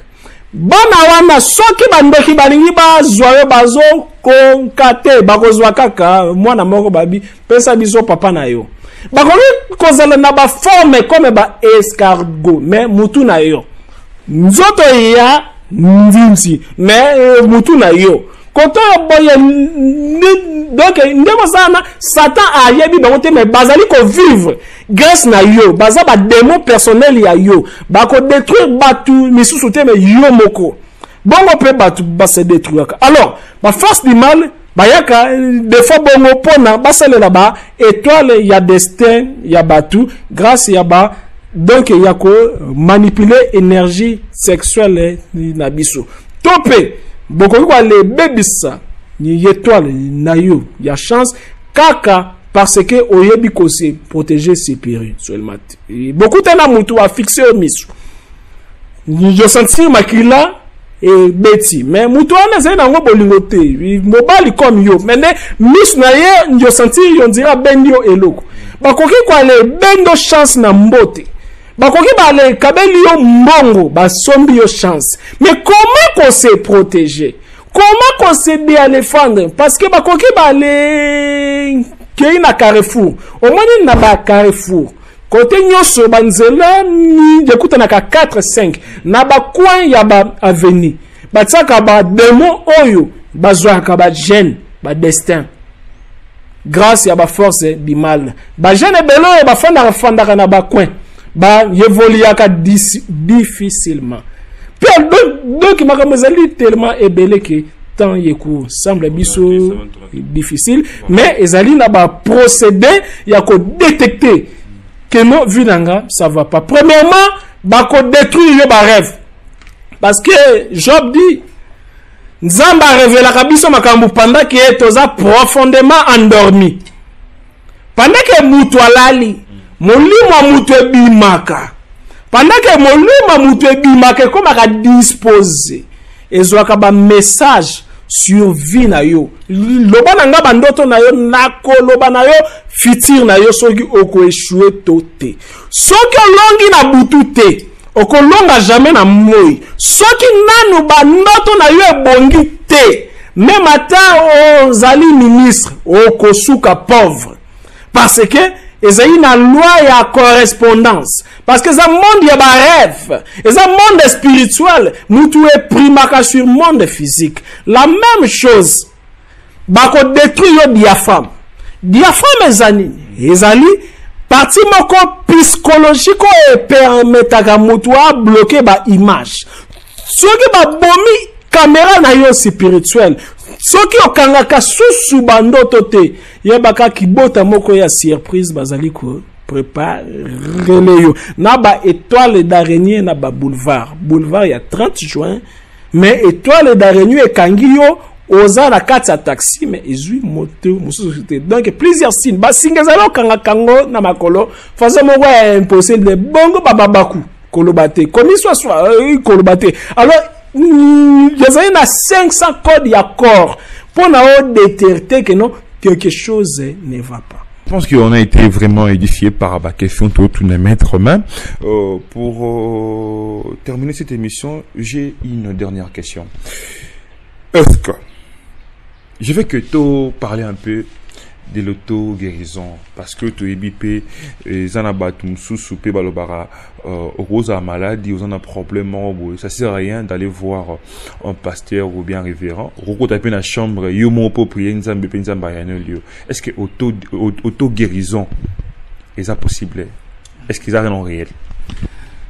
Bana wana soki bandoki balingi bazwa yo, bazokonka te, bakozwa kaka mwana moko, babi pesa biso papa na yo. Bakoki kozala na baforme comme ba escargot, mais mutu na yo nzoto ya ndinzi, mais mutu na yo koto oyo boye. Donc ndenge osala na Satan ayebi bango te, mais bazali kovivre grâce na yo, baza badémon personnel ya yo. Bakodétruire bato misusu te, mais yo moko. Bongo mpe bato base détruiraka. Alors baforce du mal bayaka des fois bongo mpona basalela ba étoile ya destin ya bato grâce ya ba donc ya komanipuler énergie sexuelle na biso, to mpe bokoki koalebebisa étoile na yo ya chance kaka parce que oyebi kose protéger spirituellement te. Bokutana mutu afixe yo miso, yo sentir makila ebeti, mais mutu wana ezali nango bolingo te, mobali comme yo, mais nde miso na ye yo sentir yo ndira abendi yo eloko. Bakoki koale bendo chance na mbote, bakoki balekabeli yo mbongo, basombi yo chance. Mais comment kose protéger? Comment kose défendre? Parce que bakoki bale kei na carrefour, omoni na ba carrefour kote nyonso banzela ekutanaka 4 5 na bacoin ya ba avenue, batiaka badémon oyo bazwaka bagene badestin grâce ya baforce du mal. Bagene ebele oyo bafandaka fandaka na bacoin baévoluaka difficilement mpe. Donc makambo ezali tellement ebele ke temps yeku semble biso difficile, mais ezali na baprocédé ya kodétecter que no vie na nga ça va pas. Premièrement, bakodétruire yo barêve, parce que Job dit Nzambe arevelaka biso makambo pendant ke toza profondément endormi, pendant ke mutu alali. Molimo ya moto ebimaka. Pendant que molimo ya moto ebimaka, ekomaka dispose, ezwaka ba message sur vie na yo. Loba na nga bandoto na yo, nakoloba na yo futur na yo, soki okoechoue to te. Soki olongi na butu te, okolonga jamais na moi. Soki nanu bandoto na yo ebongi te, meme ata ozali ministre, okosuka pauvre, parce que ezali na loi ya correspondance, parce que eza monde ya barêve, eza monde spirituel. Mutu eprimaka sur monde physique. La même chose, bakodétruire yo diaphragme. Diaphragme eza nini? Ezali partie moko psychologique oyo epermetaka motu abloke baimage. Soki babomi kamera na yo spirituel, soki okangaka susu bandoto te, yebaka kibota moko ya surprise bazali ko préparer yo na ba étoile d'araignée na ba boulevard ya 30 juin. Mais étoile d'araignée ekangi yo, oza na kati ya taxi, mais ezwi moto mosusu te. Donc plusieurs signes, basinga ezali okangaka yango na makolo, façon moko ya impossible. Bongo bababaku koloba te, komi swaswa koloba te. Alors ezali na 500 code ya corps mpo na odétecter que non, quelque chose ne va pas.
Je pense qu'on a été vraiment édifié par ma question tout maître main. Pour terminer cette émission, j'ai une dernière question. Est-ce que je vais que tôt parler un peu de l'auto-guérison, parce que toyebi pe eza na bato mosusu mpe balobaka okozala maladie, oza na problème moko boye, ça sert à rien d'aller voir un pasteur ou bien un révérend, okokota mpe na chambre yo moko mpo prier Nzambe mpe Nzambe ayanoli yo. Est ce que auto guérison eza possible? Est ce que eza non réel?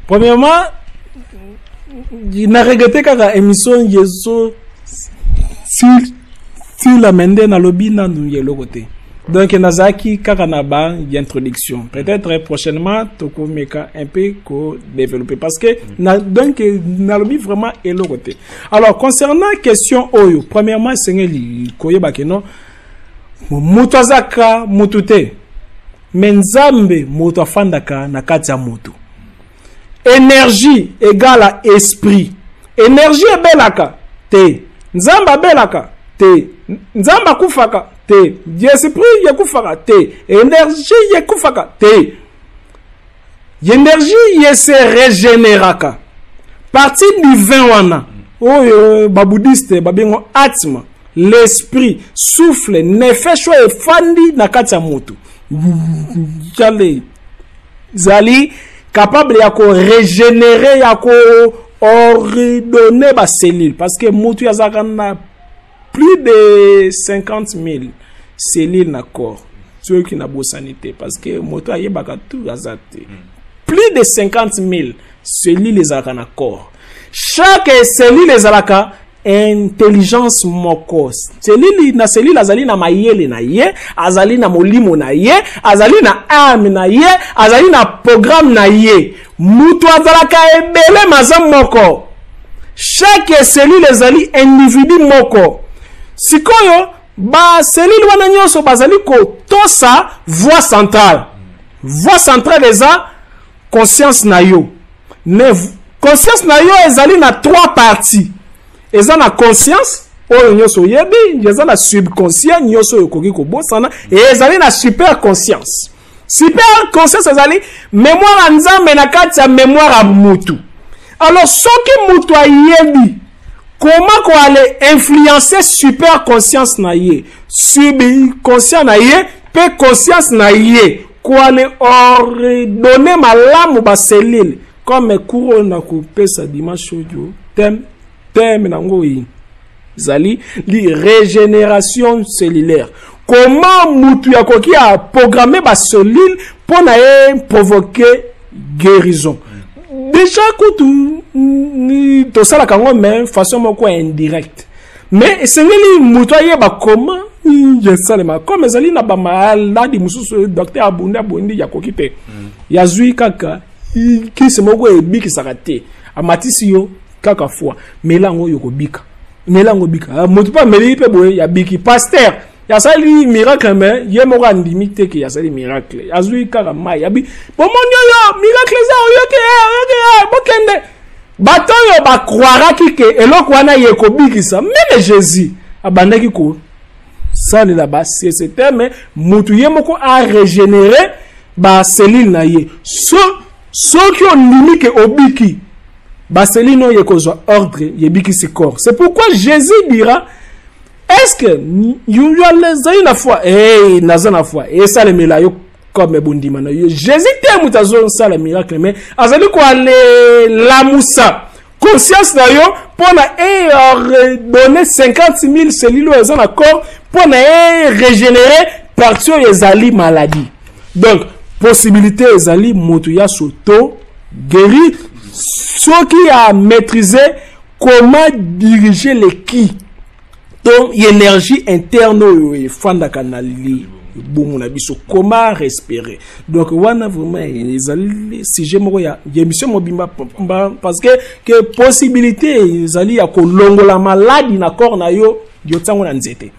Premièrement, na regrette kaka émission yezo silama nde nalobi nanu eloko te. Donc nazalaki kaka na ba introduction. Peut-être prochainement tokomeka un peu kodévelopper, parce que na, donc nalobi vraiment eloko te. Alors, concernant question oyo, premièrement esengeli koyeba ke non, moto azaka motu te, me Nzambe moto afandaka na kati ya moto. Énergie égale à esprit. Énergie ebelaka te, Nzambe abelaka te, Nzambe akufaka te, esprit ekufaka te, énergie ekufaka te. Énergie ye se régénéraka. Partie divin wana oyo babouddhiste babengo atma, l'esprit, souffle, nefesh oyo efandi na kati ya moto, yale ezali capable ya korégénérer, ya koordonner bacellule, parce que motu azalaka na plus de 50 000 cellules na corps, soki nabosani te, parce que moto ayebaka tout aza te. Plus de 50 000 cellules ezalaka na corps. Chaque cellule ezalaka intelligence moko. Cellule na cellule azali na mayele na ye, azali na molimo na ye, azali na âme na ye, azali na programme na ye. Moto azalaka ebele, maza moko. Chaque cellule ezali individu moko. Sikoyo bacellule wana nyonso bazali kotosa voie centrale. Voie centrale eza conscience na yo, mais conscience na yo ezali na trois parties. Eza na conscience oyo nyonso oyebi, eza na subconscient nyonso oyo okoki kobosana, e ezali na super conscience. Super conscience ezali mémoire ya Nzambe na kati ya mémoire ya mutu. Alors soki mutu ayebi comment koale influencer super conscience na ye, subconscient na ye mpe conscience na ye, koale ordonner malamu bacellule, comme cours oyo na kopesa dimanche oyo, thème nango ezali li régénération cellulaire, comment mutu akoki aprogramme bacellule mpo na ye provoquer guérison. Déjà kutu tosalaka yango, mais façon moko indirecte. Mais esengeli moto ayeba comment esalema. Comme ezali na bamaladi mosusu, docteur abundi abundi, yakoki te, yazwi kaka kisi moko ebikisaka te, amatisi yo kaka foi, mela yango oyo kobika, mela yango bika. Moto mpe ameli mpe boye, yabiki. Pasteur Asali miracle, mais ye moko andimi te ke asali miracle. Azwi kaka mai, abi bomoni oyo miracle eza, oyoki, oyoki, bokende. Bato oyo bacroiraki ke eloko wana ye kobikisa, même Jésus abandaki kosalela baccte, mais mutu ye moko arégénéré bacellule na ye. Soki ondimi ke obiki, bacellule oyo ekozwa ordre, yebikisi corps. C'est pourquoi Jésus dira: est-ce que ezali na foi? Hey, naza na foi, esalemela yo comme bondima na yo. Jésus te moto azosala miracle, mais azali koalelamusa conscience na yo mpona eredonner 50 000 cellules oyo eza na corps, mpona erégénérer partie oyo ezali maladie. Donc possibilité ezali, moto ya s'auto guérir soki a maîtriser comment diriger le ki, donc énergie interne oyo efandaka na libumu na biso, comment respirer. Donc wana vraiment ezali sujet moko ya émission mobimba, parce que possibilité ezali ya kolongola maladi na corps na yo. Yo tiango na nzete,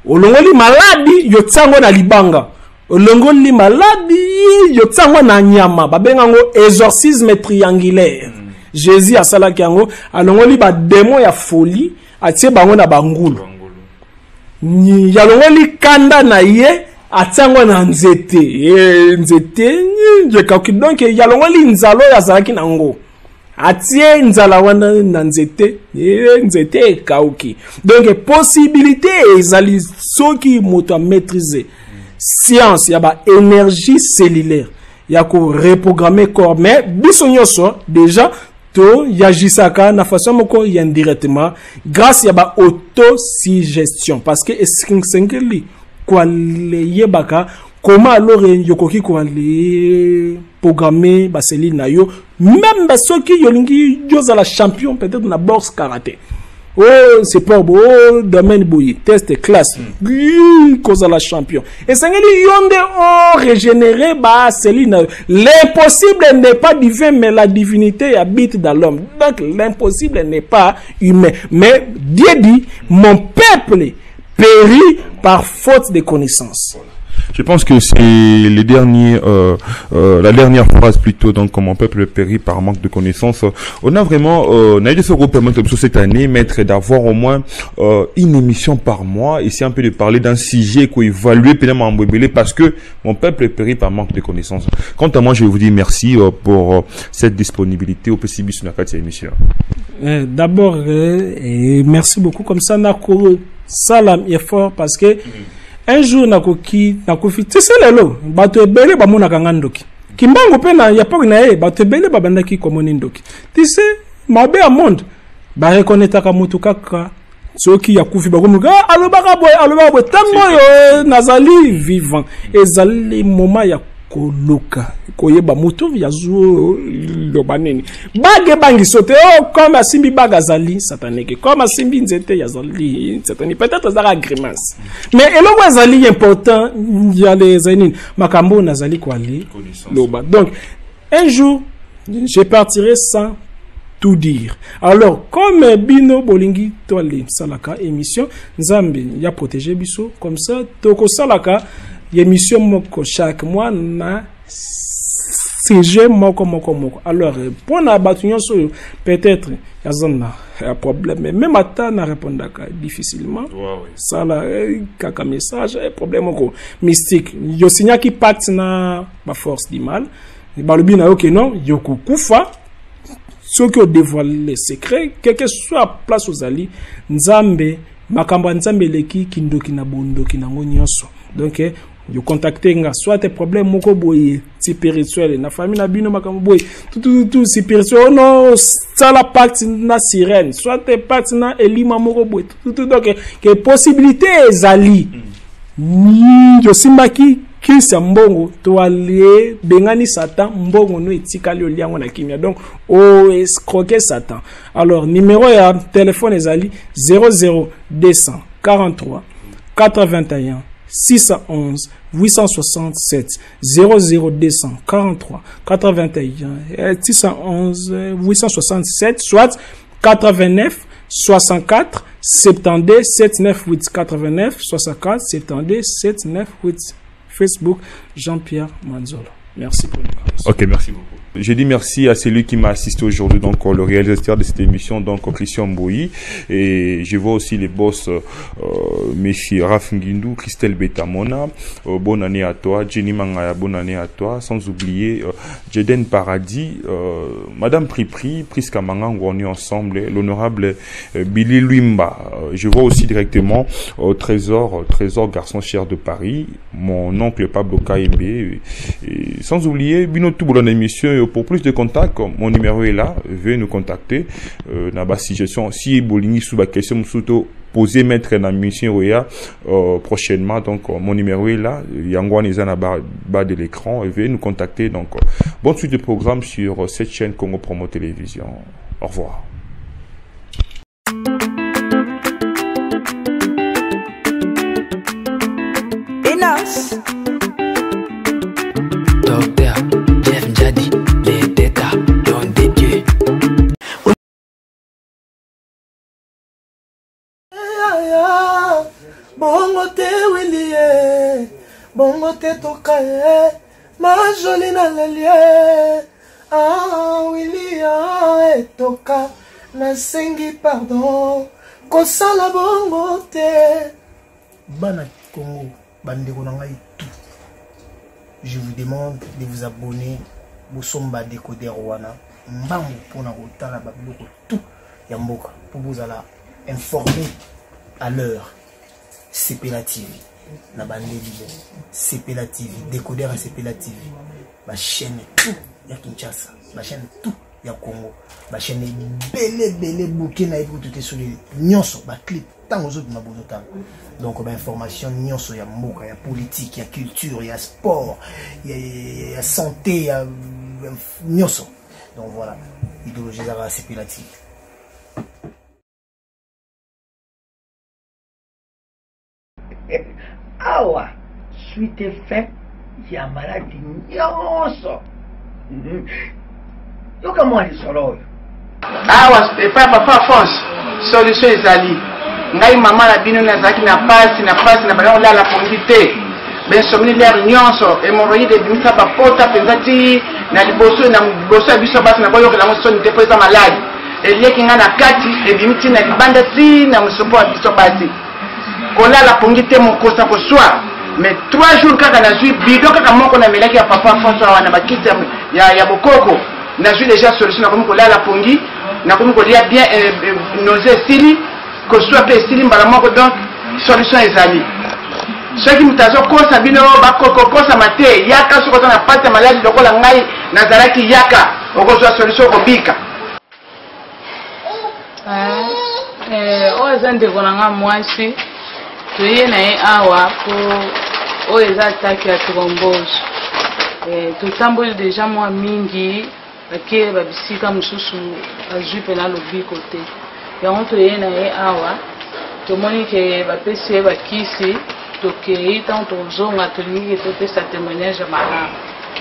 olongoli maladi. Yo tiango na libanga, olongoli maladi. Yo tiango na nyama, babenga yango exorcisme triangulaire. Jésus asalaki yango, alongoli badémon ya folie, atie bango na bangulu. Yalongoli kanda na ye, atie yango na nzete, nzete ekauki. Donc yalongoli nzala oyo azalaki nango, atie nzala wana na nzete, nzete ekauki. Donc possibilité ezali soki moto amaîtrise science ya baénergie cellulaire ya koreprogrammer corps. Mais biso nyonso déjà toyagisaka na façon moko ya indirectement grâce ya ba-autosuggestion, parce que esengeli koaleyebaka comment alors yokoki koale programmer bacellule na yo. Même soki yolingi yozala champion peut-être na boxe, karaté, oh c'est pas beau, oh domaine boye, test classe, kozala champion, esengeli yo nde orégénérer bacellule na yo. L'impossible n'est pas divin, mais la divinité habite dans l'homme. Donc l'impossible n'est pas humain, mais Dieu dit: mon peuple périt par faute de connaissance.
Je pense que c'est les derniers, la dernière phrase plutôt, donc, comme mon peuple périt par manque de connaissances. On a vraiment, on a eu de se permettre cette année, maître, d'avoir au moins une émission par mois, essayer un peu de parler d'un sujet qu'on évalue peut-être en parce que mon peuple périt par manque de connaissances. Quant à moi, je vous dis merci pour cette disponibilité au PCB sur la émission.
D'abord, merci beaucoup. Comme ça, nako salam effort, parce que un jour nakoki nakufi. Ti se lelo bato ebele bamonaka nga ndoki. Kimbangu mpe na ya poke na ye, bato ebele babandaki komoni ndoki. Ti se mabe ya monde, barekonetaka motu kaka soki akufi. Bakomi: ah, alobaka boye, alobaka boye. Ntango oyo nazali vivant, ezali moment ya koluka koyeba motu yazoloba nini. Bague ebangiso te. Oh, comme asimbi bague azali satanique, comme asimbi nzete azali satanique. Peut-être ezalaka grimace, mais eloko ezali important yale ezali nini? Makambo oyo nazali koale loba. Donc un jour je partirai sans tout dire. Alors comme bino bolingi toalesalaka émission, Nzambe ya protéger biso, comme ça tokosalaka émission moko chaque mois na sujet moko moko moko. Alors mpona bato nyonso oyo peut-être aza na problème, même ata na répondaka difficilement, sala kaka message. Problème moko mystique, yosignaki pacte na baforce du mal, balobi na yo ke non, yokokufa soki odévoile les secrets. Quelque soit place ozali, Nzambe, makambo ya Nzambe eleki kindoki na bondoki nango nyonso. Donc yo contacte nga, soit problème moko boye spirituel na famille na bino, makambo boye tout spirituel, ono sala pacte na sirène, soit pacte na elima moko boye tout. Donc ke possibilité ezali, yosimbaki kisi ya mbongo, toale bengani Satan, mbongo no etikali, olia yango na kimia. Donc oescroquer Satan. Alors numéro ya téléphone ezali 00 243 81 611 867, 00243 81 611 867, soit 89 64. 72 798 89 64 72 798 Facebook Jean-Pierre Manzolo. Merci pour
Ok, merci beaucoup. Je dis merci à celui qui m'a assisté aujourd'hui, donc le réalisateur de cette émission, donc Christian Mbouy. Et je vois aussi les boss, messieurs Raf Ngindou, Christelle Betamona, bonne année à toi, Jenny Mangaya, bonne année à toi, sans oublier Jeden Paradis, Madame Pripri, Priska Mangang, on est ensemble, l'honorable Billy Luimba. Je vois aussi directement Trésor, Trésor garçon cher de Paris, mon oncle Pablo Kaembe, et sans oublier Bino Touboulon émission. Pour plus de contacts, mon numéro est là, veuillez nous contacter. Na ba suggestion, si bolingi sous ba question surtout poser mettre na mission Roya prochainement. Donc mon numéro est là, Yangwan est en bas de l'écran, veuillez nous contacter. Donc bonne suite de programme sur cette chaîne Congo Promo Télévision. Au revoir.
Inas. Docteur Jeff Njadi, les têtes don de Dieu.
Bongo te Willy, bongo te tokaye, ma jolie nalelie. Ah Willy, ah etoka, nasengi pardon, kosala bongo te.
Bana Congo, bandeko na ngai tout. Je vous demande de vous abonner, bosomba décodeur wana, mbangu pona kotala ba biloko tout ya mboka pour vous ala informer à l'heure. Sepela TV na bandeli bo Sepela TV, décodeur ya Sepela TV, ba chaîne tout ya Kinshasa, ba chaîne tout ya Congo, ba chaîne belé belé bouquet na yebi tout esoli nyonso, ba clip tango zo bima bozo tala. Donc ba information nyonso ya mboka, ya politique, ya culture, ya sport, ya santé, ya nyonso. Donc voilà, idéologie za Sepela TV.
Awa suite fin ya maladi nyonso. Yoka mwa lisolo oyo.
Awa epai ya papa Alphonse, solution ezali. Ngai mama na bino nazalaki na pasi na pasi na banda kolala pongi te. Bensomni lere nyonso, hemorroïde ebimisa bapota mpenza ti na liboso na liboso ya biso basi na boyokela yango soni te mpo eza maladi. Elieki ngai na kati ebimi ti na libanda ti na mosopo ya biso basi. Kolala pongi te mokosa koswa. Mais 3 jours kaka nazwi bidon kaka moko namelaki ya papa François wana bakiti ya bokoko. Nazwi déjà solution, nakomi kolala pongi, nakomi kolia bien, nausée esili, koswa pe esili mbala moko. Donc solution ezali. Soki moto azokosa bino bakokokosama te, yaka soki oza na pasi ya maladi lokola ngai nazalaki, yaka okozwa solution, okobika.
Oyo eza ndeko na nga mwasi, toye na ye awa po oyo eza attaque ya thrombose. Totamboli deja mwa mingi, bake ba bisika mosusu bazwi mpena lobiko te. Yango toye na ye awa, tomoni ke bapesi ye bakisi, tokei ntango tokozonga tolingi ke topesa témoignage ya malamu.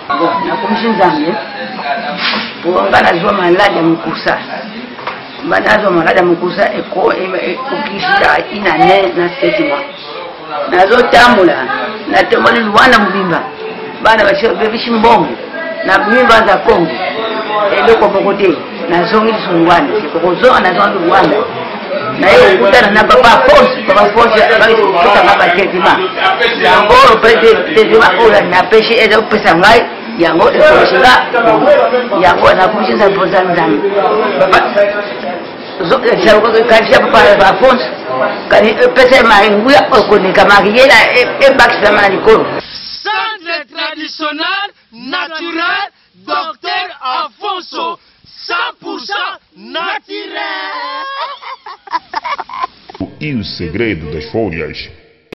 Bon, nakomisi Nzambe po nga nazwa maladi ya mokusa. Nga nazwa maladi ya mokusa ekokisaka une année na 7 mois. Nazotambola, natamboli Luanda mobimba, bana bebisi mbongo, nabimi banza Congo, eloko moko te. Nazongi lisusu Luanda, okozonga nazongi Luanda. Naye okutana na papa Alphonse, papa Alphonse apesa nga ba traitement. Yango oyo pe traitement oyo napesi eza kopesa ngai, yango ekomisi nga yango nakomisi Nzambe mpoza Nzambe. Papa, kanisa papa Alphonse, kani epesa ye mari nguya oyo koleka mari ye na ebakisama na likolo.
Centre traditionnel naturel Docteur Alfonso, 100% naturel.
E o segredo das folhas.